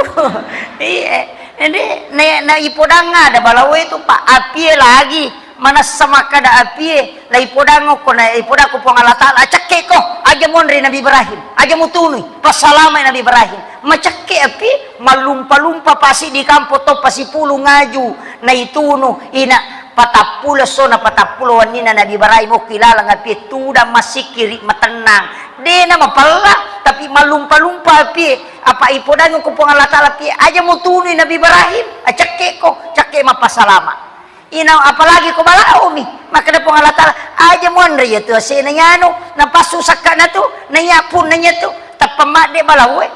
Iya. Jadi na, na ipodang ada balaoe tu, Pak. Apie lagi. Manessa makkeda apie, laipodang okko na ipodakko Puang Allah Taala, "Acekke ko, aja monri Nabi Ibrahim, aja mutunui, passalamai Nabi Ibrahim." Macekke apie, mallumpa-lumpa pasi di kampo to pasipulung aju, naitunu, ina patappulo esso na patappulo wenninna Nabi Ibrahim okko ilalang apie tudang massikkiri matennang. Dena mapella, tapi mallumpa-lumpa apie, apa ipodang okko Puang Allah Taala apie, aja mutunui Nabi Ibrahim, acekke ko, cekke mappasalama. Ina, apalagi ko balaomi, makkeda Puang Allah Taala, "Aja muanre iya tu asena yanu, napassu sakke'na tu, naiya punna iya tu, tappa madde balaoe."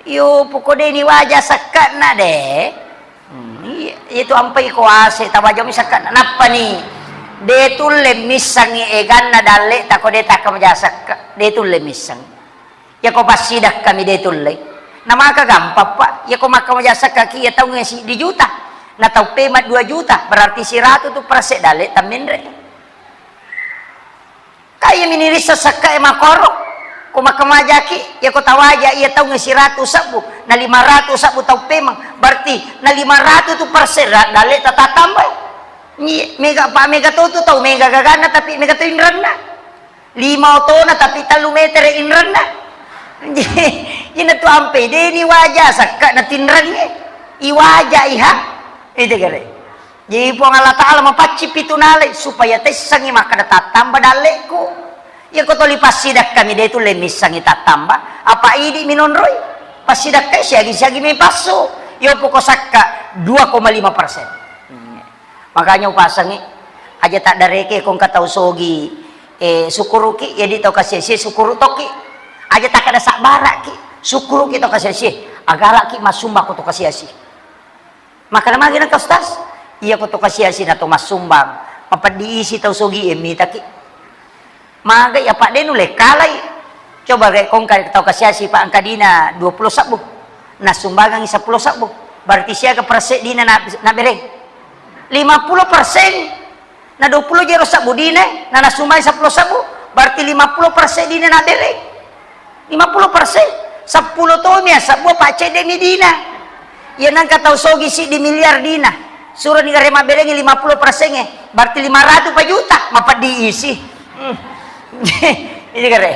Yo, poko de ni waja sakke'na de. Hmm, iya, itu ampai ko ase, tawaja mi sakke'na. Nappa ni, de tulle missangi eganna dalle tako de takka maja sakke, de tulle missang. Yako passidakkami de tullei. Na maka gampang, Pak. Yako makka maja sakkaki iya taungnge siddi juta. Na tau pema dua juta, berarti siratu tu perse dalle tammenre. Kaya minirissa sakka e makoro. Ko makka majaki, yako tawaja iya taungnge siratu sebbu, na lima ratu sebbu tau pemang. Berarti na lima ratu tu perse ra-, dalle tatatamba. Ni mega, pa mega to tu tau mega gaganna tapi mega to inranna. Lima otona tapi tellu metere inrenna. Ina tu ampe deni waja sakka na tinrengnge. Iwaja iha. Itu kere. Jadi Puang Allah Ta'ala mapacci pitu nale supaya tessangi makkeda tattamba dalleku. Iya ko toli passidakkami de tulle missangi tattamba. Apa idi minonroi? Passidakkai siagi-siagi mi passu. Yo poko sakka dua koma lima persen. Makanya upasangi, aja taddareke ko engka tau sogi, eh, sukkuruki, jadi tau kasiasi sukkuru tokki. Aja takkada sabbaraki, sukkuruki tau kasiasi, agalaki massumbang ko tau kasiasi. Makana magi nengka Ustaz, iya ko tau kasiasi na tau massumbang, mapeddi isi tau sogi e mitaki. Magai apa de nulle kalai. Coba ga ko engka tau kasiasi pa engka dina dua pulo sabbu. Nassumbangangi seppulo sabbu. Berarti siaga perse dina na, na bereng? Lima pulo persen. Na dua pulo jero sabbu dina, na nassumbangi seppulo sabbu. Berarti lima pulo perse dina na bereng. Lima pulo persen. Seppulo tomi ya sabbu apa cedde mi dina. Iya nengka tau sogi siddi miliar dina. Suro ni gare mabberengi lima pulo persen e, berarti lima ratu pa juta, mapeddi isi. Hmm. Ini gare.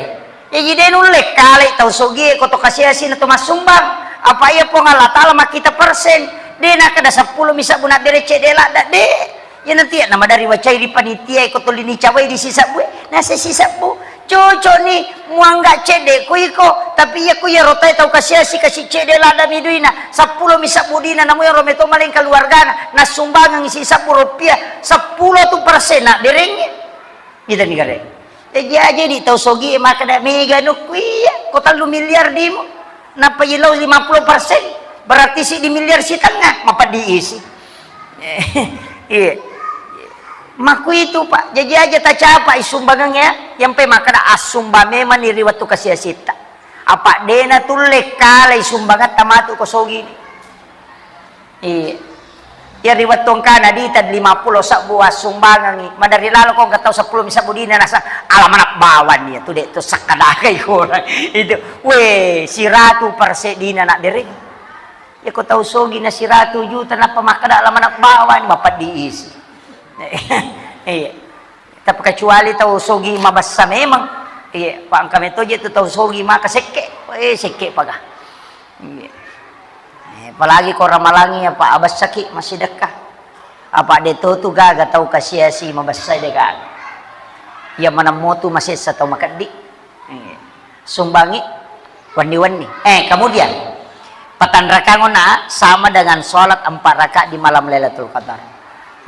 Jadi de nulle kale tau sogi e ko to kasiasi na to massumbang. Apa iya Puang Allah Ta'ala makkita persen. De nakkada seppulo mi sabbu na bere cedde ladda de. Iya nanti ya nama dari wacai ri panitia e ko tolini cawai di sisabbu e. Nase sisabbu. Cocok ni muangga cedde ko iko, tapi iya ko iya rotae tau kasiasi kasi cedde ladda mi duina, seppulo mi sabbu dina, namu iyaro meto maleng keluargana, nassumbangang sisabbu rupiah, seppulo tu persen na berengnge. Gitu ni gare. Jadi aja di tau sogi e makkada mega nukku iya, ko tellu miliar dimu. Nappa ilau lima pulo persen, berarti siddi miliar sitengnga, mapeddi isi. Iya. Makku itu, Pak. Jadi aja tacapai sumbangan ya, yang pe makkada assumbang memang ni ri wettu kasiasitta. Apa dena tulle kalai sumbangatta matu ko sogi ni. Iya. Ya ri wettu engkana dita lima pulo sabbu assumbangangi. Madari lalo ko engka tau seppulo mi sabbu dina nasa ala manabbawan iya tu de tu sakkadakai ko. Itu we siratu perse dina na bereng. Iya ko tau sogi na siratu juta nappa makkada ala manabbawan mapeddi isi. Iya. Tapi kecuali tau sogi mabessa memang. Iya, pa engka metoje tu tau sogi maka sekke. Eh, sekke paga. Iya. Eh, apalagi ko ramalangi apa abessaki massidekka. Apa de to tu gaga tau kasiasi mabessa de gaga. Iya manammo tu masessa tau makeddi. Iya. Sumbangi wenni-wenni. Eh, kemudian, patanrakanguna sama dengan sholat empat rakaat di malam Lailatul Qadar.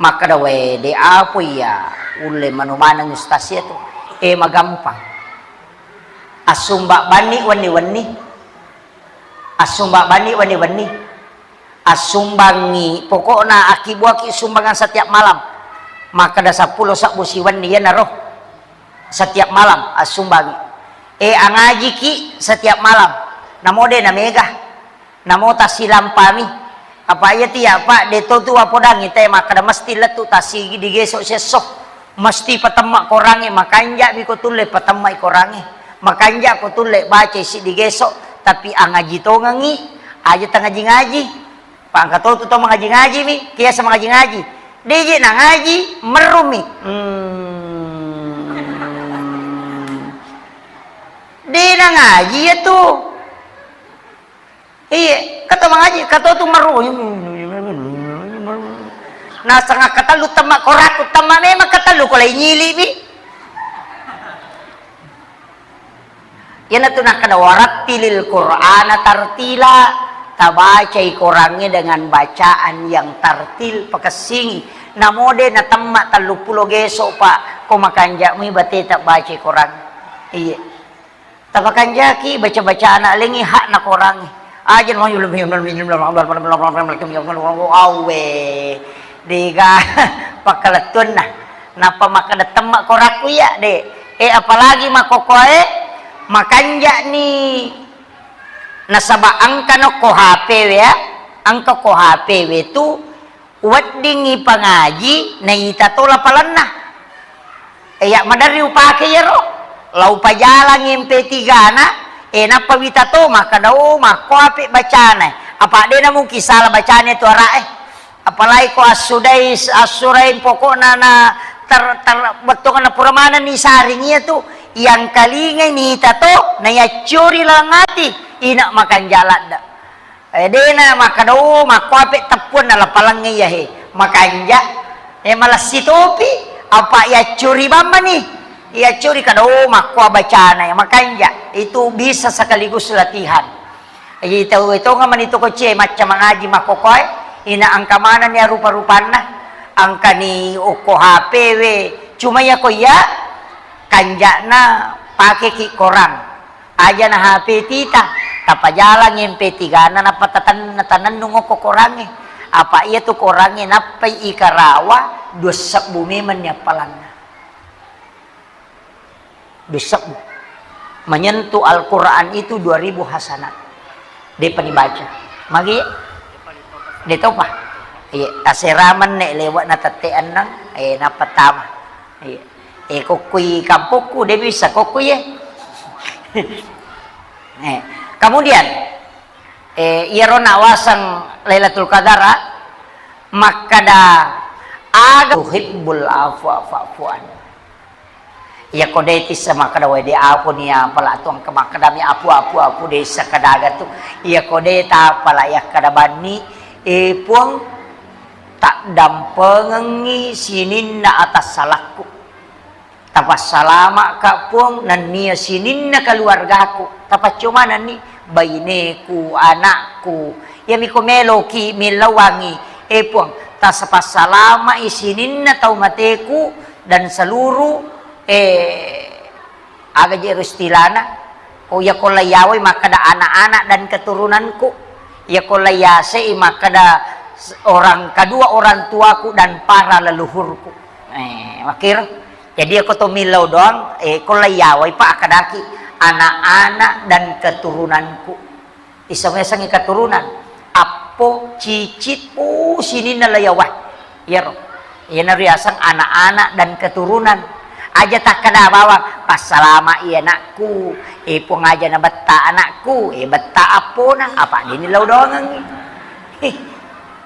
Makkeda, "Wé, dé' apa iya ulle manu maneng ustaz iya tu?" Eh, magampang. Assumba banni wenni-wenni. Assumba banni wenni-wenni. Assumbangi, pokokna akkibuaki sumbangan setiap malam. Makkeda seppulo sebbu siwenni, iyanaro. Setiap malam assumbangi. Eh, angajiki setiap malam. Namo dé' namega. Namo tassilampami. Apa iya tiya, Pak, dé' to tu apodangi té makkeda mesti lettu tassigi digéso siesso. Mesti patemme' korangnge, makanja'mi ko tulle patemmai korangnge. Makanja' ko tulle bacai siddi géso, tapi angaji tongengngi, aja tangaji-ngaji. Pangka to tu to mangaji-ngaji mi, kiasa mangaji-ngaji. Dé' jé' nangaji, merrumi. Hmm. Dé' nangaji iya tu. Iya, kato mangaji, kato tu merrumi. Naseng katellu temma korakku, temma memang katellu ko lai nyili mi. Iyanatu nakkeda, "Warattilil Qur'ana tartila." Tabacai Korangnge dengan bacaan yang tartil, pakessingi. Namo dé' natemma telluppulo géso, Pak, ko makanja'mi baté tabbacai Korang. Iya. Tapakanjaki baca-bacana, lengngi hakna Korangnge. Aja awé. Déga pakkalettuanna. Nappa makkeda temma korakku iya, dé'. Eh, apalagi makkokkoe, makanja'ni. Nasaba' engka nokko H P-we ya, engka ko H P-we tu weddingngi pangaji naita to lapalanna. Eh, ya maderri upake iyaro. Lau pajalangngi M P tiga-na, eh, nappa wita to makkeda, "Oh, makko ape bacana." Apa' dé' namungkin sala bacana tu ara'e. Apalagi ko assudai, assurain pokokna na ter-, ter-, bettuanna pura manenni saring iya tu, yang kalingai nita to, naiyaccuri laleng ati, ina makanja' ladde. Eh, dé' na makkeda, "Oh, makko ape teppuanna lapalangnge iya he, makanja'." Eh, malessi topi, apa' iyaccuri bammani, iyaccuri kada, "Oh, makko bacana iya, makanja'." Itu bisa sekaligus latihan. Jadi tau e tongeng mani to kocie macca mangaji makkokkoe, ina engka manenni rupa-rupanna, engkani okko H P-we, cuma iya ko iya kanja'na pakeki Korang, aja na H P tita, tapajalang M P tiga-na nappa taten-, tanennung okko Korangnge, apa' iya tu Korangnge nappai ikarawa dua sebbu memenni appalanna. Dua sebbu. Menyentuh Al-Quran itu dua ribu hasanat. Dé'pa dibaca. Magi? Dé' topa? Iya, tasera menne' lewat na tette' enneng, eh, nappa tama. Iya. Eh, kokkui kampokku, dé' bisa kokkui, eh. Eh, kemudian, eh, iyaro nawaseng Lailatul Qadar, makkeda, "Aga tuhibbul afwa fa'fu anni." Iyako dé' tissa makkeda, "Wé, dé' apo ni apala tu engka makkedami apu, apu, apu, dé' issa kadaga tu." Iyako dé' tapala yakkeda banni, "Eh, Puang, taddampengengngi sininna atassalakku. Tapassalama'ka, Puang, nennia sininna keluargaku. Tapaccomanenni baineku, anakku. Iyami ko meloki millauangngi, eh, Puang, tasapassalama'i sininna tau mateku dan seluruh eh, aga je ro istilana, ko iya ko laiyawai makkeda anak-anak dan keturunanku, iya ko laiyasei makkeda s-, orang kedua orang tuaku dan para leluhurku. Eh, makkiro. Jadi iya ko to millau doang, eh, ko laiyawai pa akkadaki anak-anak dan keturunanku. Iseng-isengngi keturunan, appo, cicit, uh, sininna laiyawai. Iyaro. Iyana riaseng anak-anak dan keturunan. Aja takkeda bawang, "Passalama'i anakku, eh, Puang aja nabetta anakku, eh, betta appona," apa' dé' nillau doangengngi. Hih,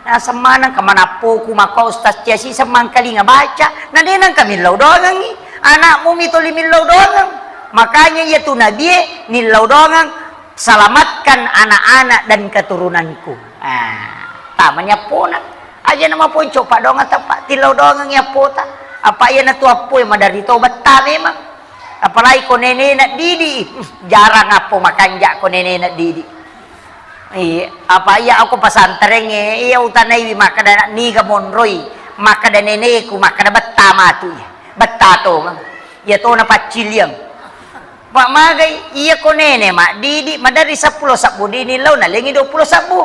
naseng maneng ka manappoku makko Ustaz Ciasi semmangkalinga baca, na dé' nengka millau doangengngi. Anakmu mi toli millau doangeng. Makanya iya tu nabie nillau doangeng, "Selamatkan anak-anak dan keturunanku." Ah, tamani appona. Aja na maponco pa doang teppa, tillau doangengngi appota. Apa' iyana tu appoe maderri to betta memang. Apalagi ko nenena didi, hmm, jarang appo makanja' ko nenena didi. Iya, apa' iya okko pesantrengnge, iya utanaiwi makkeda niga monroi. Makkeda neneku, makkeda, "Betta matu iya. Betta tongeng. Iya tona pacciliang." Pak magai, iya ko nene maddidi, maderri seppulo sebbu dini lao nalengi dua puluh sebbu.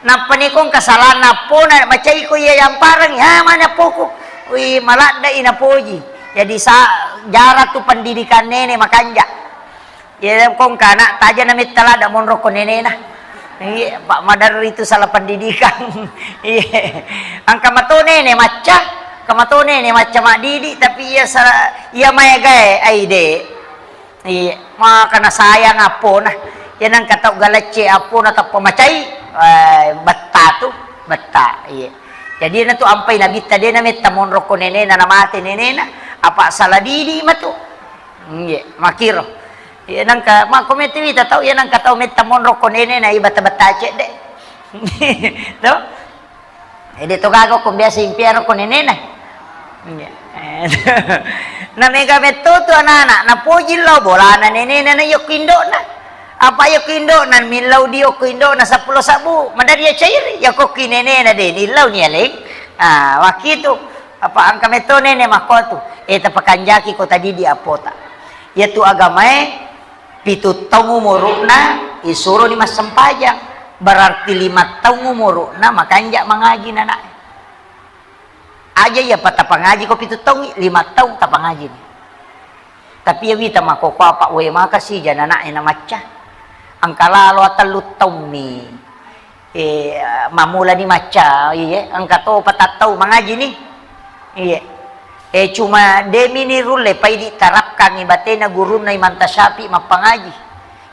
Nappa ni kong kesalahan appona, macai ko iya yang pareng, ha, mana appoku? Wi, maladde i napoji. Jadi sa-, jarang tu pendidikan nene makanja. Iya, kong kana taja na metta ladde monro ko nenena. Iya, Pak, maderri tu salah pendidikan. Iya. Angka mato nene macca, angka mato nene macca maddidi, tapi iya sa-, iya maegae, ai de. Iya, maka na sayang appona. Iya nangka tau galecce appona tappa macai, eh, betta tu, betta. Iya. Jadi na tu ampai nabitta de na metta monro ko nenena, na mate nenena, apa salah didi matu. Iya, makiro. Iya nangka, makko meti wita tau, iya nangka tau metta monro ko nenena, ibata-bata cedde. To? Ede to gaga ko biasa impiaro ko nenena. Iya. Na mega metto tu anak-anak, napoji lao bolana nenena na yokko indokna. Apa yokko indokna, millau di yokko indokna seppulo sebbu, madari ya cairi, ya kokki nenena de, nillau ni aleng. Ah, wakitu. Apa angka metto nene makko tu. Eh, tapakanjaki ko tadi di apota. Iya tu agamae, pitu taung umuru'na isuroni massempajang, berarti lima taung umuru'na makanja mangaji nanae. Aja iya pa tapangaji ko pitu taung, lima taung tapangaji ni. Tapi iya wita makkoko apa wae maka sija nanae na macca. Engka lalo atellu taung mi. Eh, mammulani macca, iye, engka to patattau mangaji ni. Iye. Eh, cuma demi ni rulle paidi tarapkangi batena gurunna Imam Tasyafi mappangaji.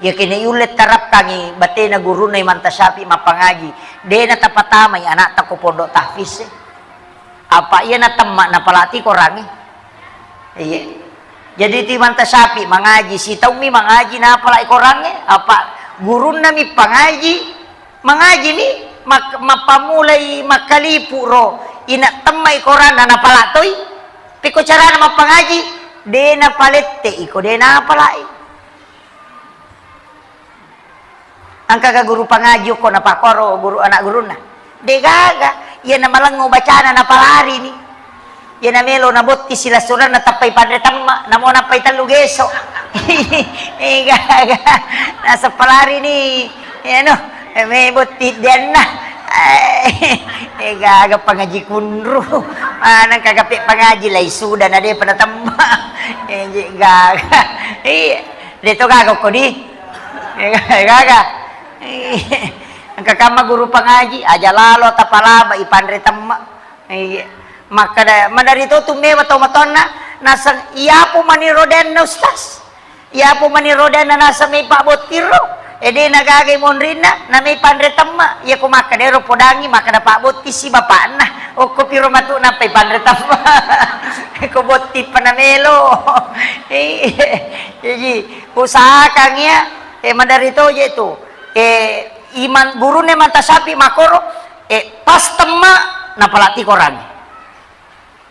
Iya kene yulle tarapkangi batena gurunna Imam Tasyafi mappangaji. Dena tapatamai anakta ko pondok tahfiz e. Apa iya natemma napalati korangnge. Iya. Jadi ti Imam Tasyafi mangaji, sitaummi mangaji napalai korangnge, apa gurunna mi pangaji, mangaji mi mak-, mappamulai makkalipu ro, ina temmai koranna napala toi. Pekko carana mappangaji, de napalette iko, de napalai. Engkaga guru pangaji okko napakkoro guru anak gurunna? Degaga. Iya namalengo bacana napalarini. Iya namelo nabotti silessurenna tappai panre temma, namo nappai tellu geso. Degaga. Nasappa larini. Iya no. Eh, me botti denna. Eh, degaga pangaji kunru. Maneng kaga pe pangaji lai suda na depa natemma. Eh, gaga. Iya. De to gaga okko di. Gaga. Engka kamma guru pangaji, aja lalo tapalaba ipanre temma. Iya. Makkada, madari to tummewa tau matonna, naseng, iyapo mani rodenna ustaz. Iyapo mani rodenna naseng mai pabottirro. Ede nagagai monrinna, namai panre temma. Iyako makkada ero podangi, makkada pabottisi bapakna. Okko piro matu nappai panre temma. Ko botti pa namelo. Iya. Jaji, usahakan iya, eh, madari toje tu. Eh, iman gurune mantasapi makoro, eh, pas temma napalati korang.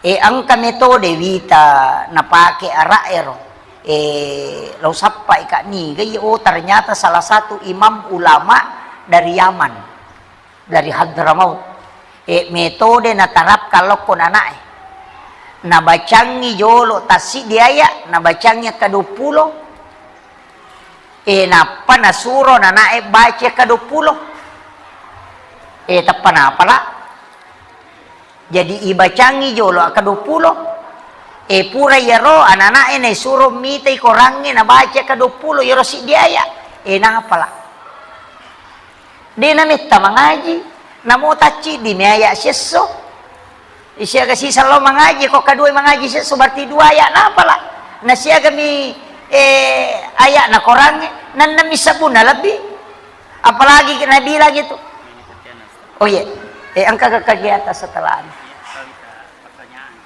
Eh, engka metode wita napake ara'ero. Eh, lao sappai ka niga iya, oh, ternyata salah satu imam ulama dari Yaman, dari Hadramaut. Eh, metode natarapkan lokko nanae. Nabacangi jolo tassiddi aya, nabacangi akka duappulo. Eh, nappa nasuro nanae baca akka duappulo. Eh, tappa napala. Jadi ibacangi jolo akka duappulo. Eh, pura iyaro ananae naisuro mitai korangnge nabaca akka duappulo iyaro siddi aya. Eh, napala. De nametta mangaji, namo tacciddi mi aya siesso. Siaga siseng lao mangaji, ko kaduai mangaji siesso berarti dua aya napala. Na siaga mi, eh, aya na korangnge, nannemi sebbunna lebbi. Apalagi nabilang itu. Oh iya, eh, engka ke kegiatan setelah ini?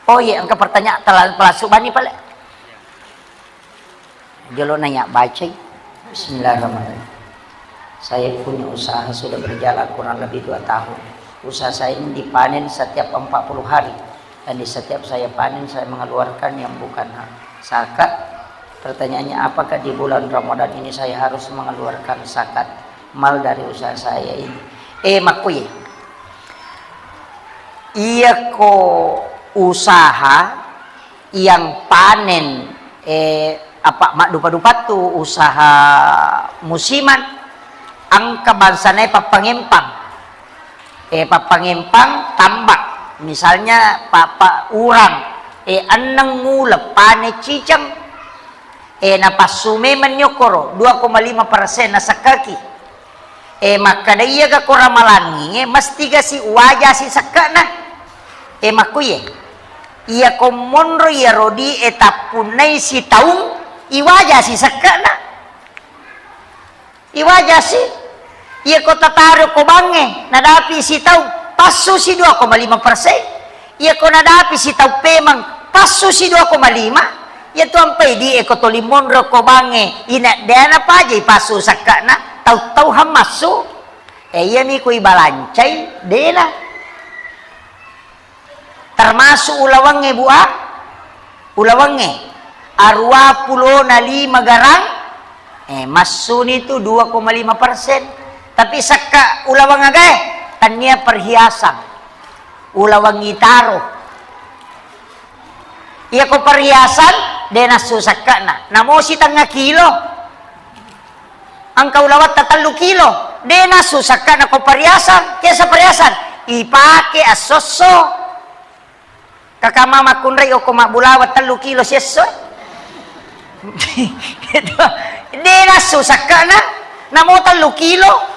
Oh iya, engka pertanyaan telah pelasu bani pale. Jolo nanya bacai. Bismillahirrahmanirrahim. Saya punya usaha sudah berjalan kurang lebih dua tahun. Usaha saya ini dipanen setiap empat puluh hari. Dan di setiap saya panen, saya mengeluarkan yang bukan hak zakat. Pertanyaannya, apakah di bulan Ramadan ini saya harus mengeluarkan zakat mal dari usaha saya ini? Eh, makkuye. Iyako usaha yang panen, eh, apa, maddupa-dupattu usaha musiman, engka bangsana pappangempang. Eh, pappangempang tambak, misalnya pa-, pa-, urang, eh, enneng uleng pane ciceng, eh, napassu memenni okkoro, dua koma lima persen nasekkaki. Eh, makkeda iyaga ko ramalangngi, eh, mestiga si uwaja si sekke'na. Eh, makkuye. Iyako monro iyaro di, eh, tappunnai sitaung, iwaja si sekke'na. Iwaja si. Iyako tataro ko bangnge, nadapi sitaung, passu si dua koma lima persen. Iyako nadapi sitaung pemeng, passu si dua koma lima. Iyatu ampai di eko toli monro ko bangnge, ina dena pajai passu sekke'na, tau-tauhang massu. Eh, iyami ko ibalancai, dena. Termasuk ulawangnge, Bu, a? Ulawangnge. Arua pulona lima garang, eh, massuni tu dua koma lima persen. Tapi sekka ulawang agae, tania perhiasan. Ulawang itaro. Iyako perhiasan, de nassu sekke'na. Namosi tengnga kilo. Engka ulawatta tellu kilo, de nassu sekke'na ko perhiasan, kesa perhiasan, ipake esso-esso. Kaka mama kunrai okko mabbulawa tellu kilo siesso. De nassu sekke'na, namo tellu kilo,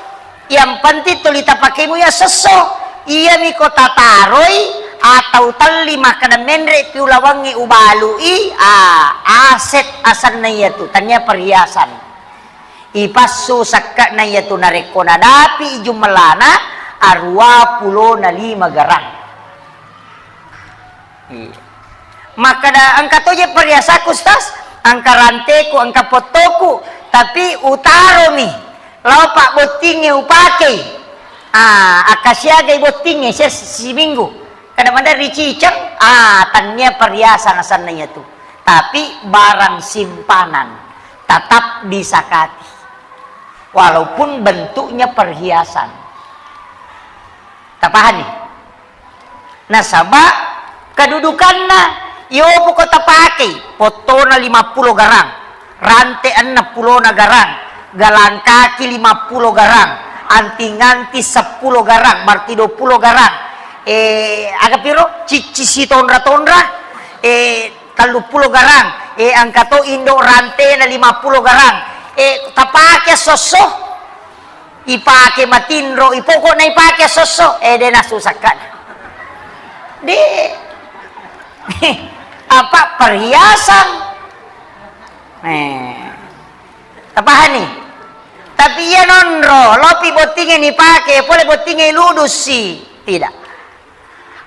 yang penting tuli tapakemu ya esso-esso. Iyami ko tataroi atau telli makkeda menre pi ulawangnge ubalui, ah, aset asenna iyatu, tania perhiasan. Ipassu sekke'na iyatu narekko nadapi jumellana arua pulona lima garang. Iya. Makkeda, "Engka toje perhiasaku, Ustaz, engka ranteku, engka pottoku, tapi utaromi lao pabbottingnge upakei." Ah, akkasiagai bottingnge ses-, siminggu. Kada maderri ciceng, ah, tania perhiasan asenna iyatu. Tapi barang simpanan tetap disakati. Walaupun bentuknya perhiasan. Tapahani? Nasaba kedudukanna, yopo ko tapakei, pottona lima pulo garang, rante enneng pulona garang, galang kaki lima pulo garang, anting-anting seppulo garang, berarti dua pulo garang. Eh, aga piro? Cicci sitonra-tonra, eh, tellu pulo garang, eh, engka to indo rantena lima pulo garang, eh, tapake esso-esso, ipake matinro, ipokokna ipake esso-esso, eh, de nassu sekke'na. De. Apa perhiasan? Eh. Tapahani? Tapi iya nonro, lopi bottingnge nipake, pole bottingnge ludusi. Tidak.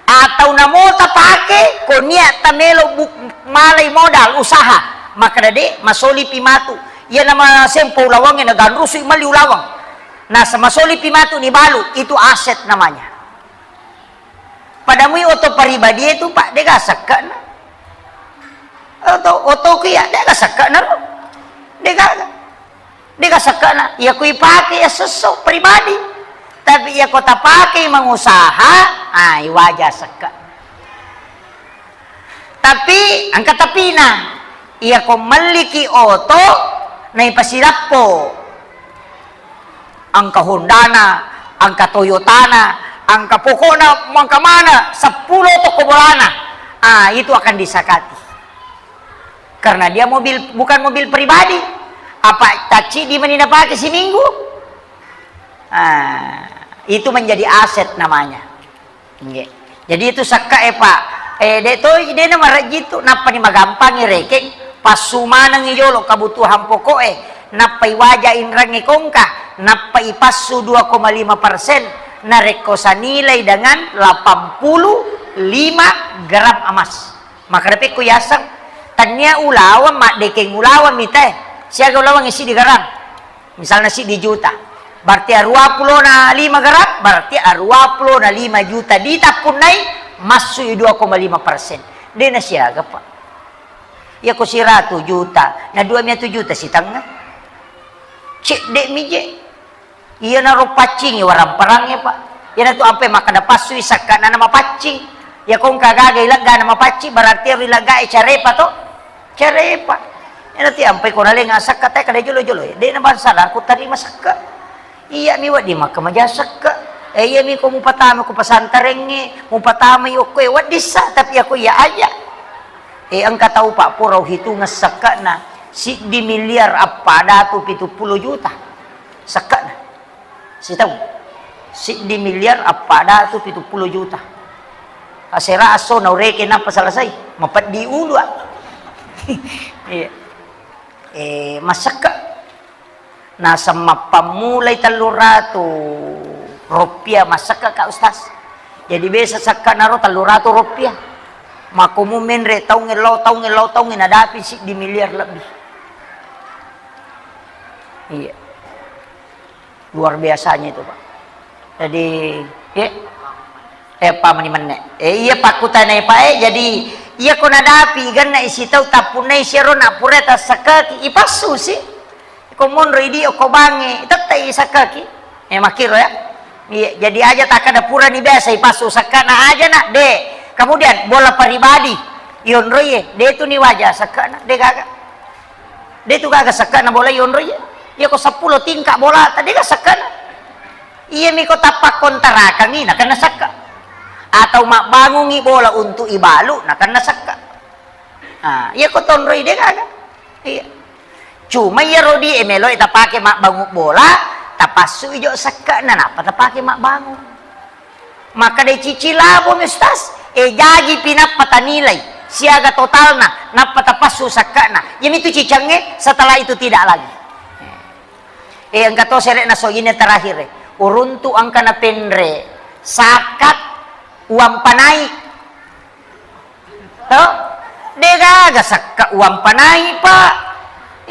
Atau namo tapake, ko niat tamelo bu-, malai modal usaha. Makkeda de, masolipi matu. Iya nama sempo ulawangnge naganrusui melli ulawang. Nasa masolipi matu nibalu, itu aset namanya. Pada mui oto pribadi itu, Pak, dega sekke'na. Oto, otoku iya, dega sekke'na ro. Dega. Dega sekke'na, iya ku ipake iya esso-esso pribadi. Tapi iya ko tapake mangusaha, ah, iwaja sekke. Tapi engka tapina, iya ko melliki oto, naipasilappo. Engka Hondana, engka Toyotana, engka pokokna mangka mana, seppulo toko bolana. Ah, itu akan disakati. Karena dia mobil, bukan mobil pribadi. Apa tacci di mani napake siminggu? Ah, itu menjadi aset namanya. Nggih. Jadi itu sakka e, Pak. Eh, de to, de na marejji tu, nappa ni magampangi rekeng, passu manengi jolo kebutuhan pokok e, nappa iwaja inrangi kongka, nappa ipassu dua koma lima persen, narekko sanilai dengan delapan puluh lima gram emas. Makkeda pekko yaseng, tania ulaweng, maddekeng ulaweng mitae, siaga ulaweng isi digarang. Misalna siddi juta, berarti arua pulona lima gram, berarti arua pulona lima juta ditappunnai, massui dua koma lima persen. De nasiaga, Pak. Iya ko siratu juta, na dua miatu juta sitengnga. Cedde mi je. Iya naro paccingi waramparang ya, Pak. Iyanatu ampai makkeda passui sakka'na na mapaccing. Iya ko engka gaga ilegga na mapaccing, berarti ero ileggae carepa to? Carepa. Iyanatu ampai ko nalenga sakka tae kada jolo-jolo. De' na bangsa la ku tarima sakka. Iyami wedding makkamaja sakka. Eh, iyami ko mupatama ku pesantarengnge, mupatamai okkoe wedding sa, tapi ako iya aja. Eh, engka tau pa pura uhitungeng sakka'na siddi miliar appa datu pitu pulo juta. Sakka'na. Sitaung. Siddi miliar appa datu pitu pulo juta. Asera asso naureke nappa selesai. Mapeddi ulu, ah. Iya. Eh, massakka. Naseng mappammulai telluratu rupiah massakka, Kak Ustaz. Jadi biasa sakka'na ro telluratu rupiah. Makko mu menre taungnge lao, taungnge lao, taungnge nadapi siddi miliar lebih. Iya. Luar biasanya itu, Pak. Jadi, eh, eh, apa meni menne? Eh, iya pakkutanai, Pak, eh, jadi, iya ko nadapi ganna isi tau tappunnai siro na pura tassakaki, ipassu si. Ko monro idi ko bange, tette isakaki. Eh, makkiro ya. Iya, jadi aja takkada purani biasa ipassu sakkana aja na, de. Kemudian bola pribadi, ionroi, de tu ni waja sakkana, de gaga. De tu gaga sakkana bola ionroi. Iya ko seppulo tingkat bola, tadi ga sakkana. Iya mi ko tappa kontarakangi, nakenna sakka. Atau mabbangungi bola untuk ibalu, nakenna sakka. Ah, iya ko tonroi de gaga. Iya. Cuma iya rodi e melo tapake mabbangung bola, tapassu ijo sakkana, nappa tapake mabbangung. Makkeda cicilabo mi, Ustaz, eh, jaji pi nappa tanilai siaga totalna, nappa tapassu sakkana. Iyamitu cicangnge, setelah itu tidak lagi. Eh, engka to sere'na sogine terakhir, eh. Uruntu engka napenre sakat uang panai. To? De gaga sakka uang panai, Pak.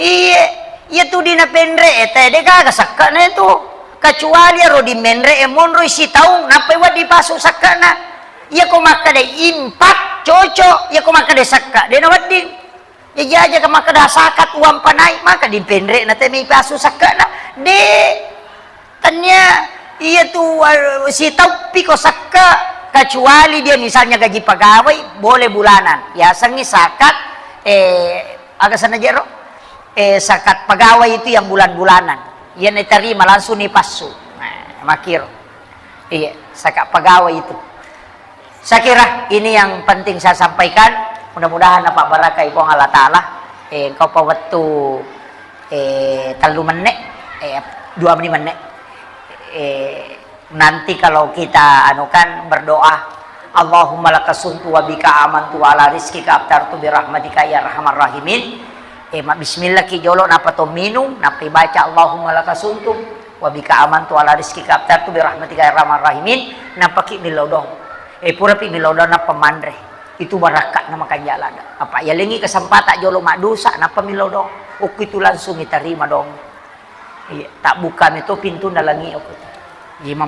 Iye, iya tu dina penre e te, de gaga sakkana itu. Kecuali aro di menre e monroi sitaung, nappai wedding pasu sakkana. Iya ko makkeda impak, cocok. Iya ko makkeda sakka, de na wedding. Jaji aja ka makkeda sakat uang panai, maka di penre na te mi pasu sakkana. De. Tania iya tu, eh, sitauppi ko sakka, kecuali dia misalnya gaji pegawai, boleh bulanan. Yasengngi sakat, eh, aga sana jero? Eh, sakat pegawai itu yang bulan-bulanan. Iya ni terima langsung ni passu. Nah, makiro. Iya, sakat pegawai itu. Saya kira ini yang penting saya sampaikan. Mudah-mudahan apa barakai Puang Allah Ta'ala. Eh, engkau pa wettu, eh, tellu menne, eh, dua menit menne. Eh, nanti kalau kita anu kan berdoa, "Allahumma laka sumtu wa bika amantu wa ala rizkika aftartu bi rahmatika ya arhamar rahimin." Eh, ma bismillah ki jolo, napa to minum, napa baca, "Allahumma laka sumtu wa bika amantu wa ala rizkika aftartu bi rahmatika ya arhamar rahimin." Napa ki milodong. Eh, pura pi milodong, napa manre. Itu barakka na makanja lada. Apa yalengi kesempatan jolo maddosa, napa milodong. Okku itu langsung diterima dong. Iya, tak buka mi to pintu dalangi aku. Imam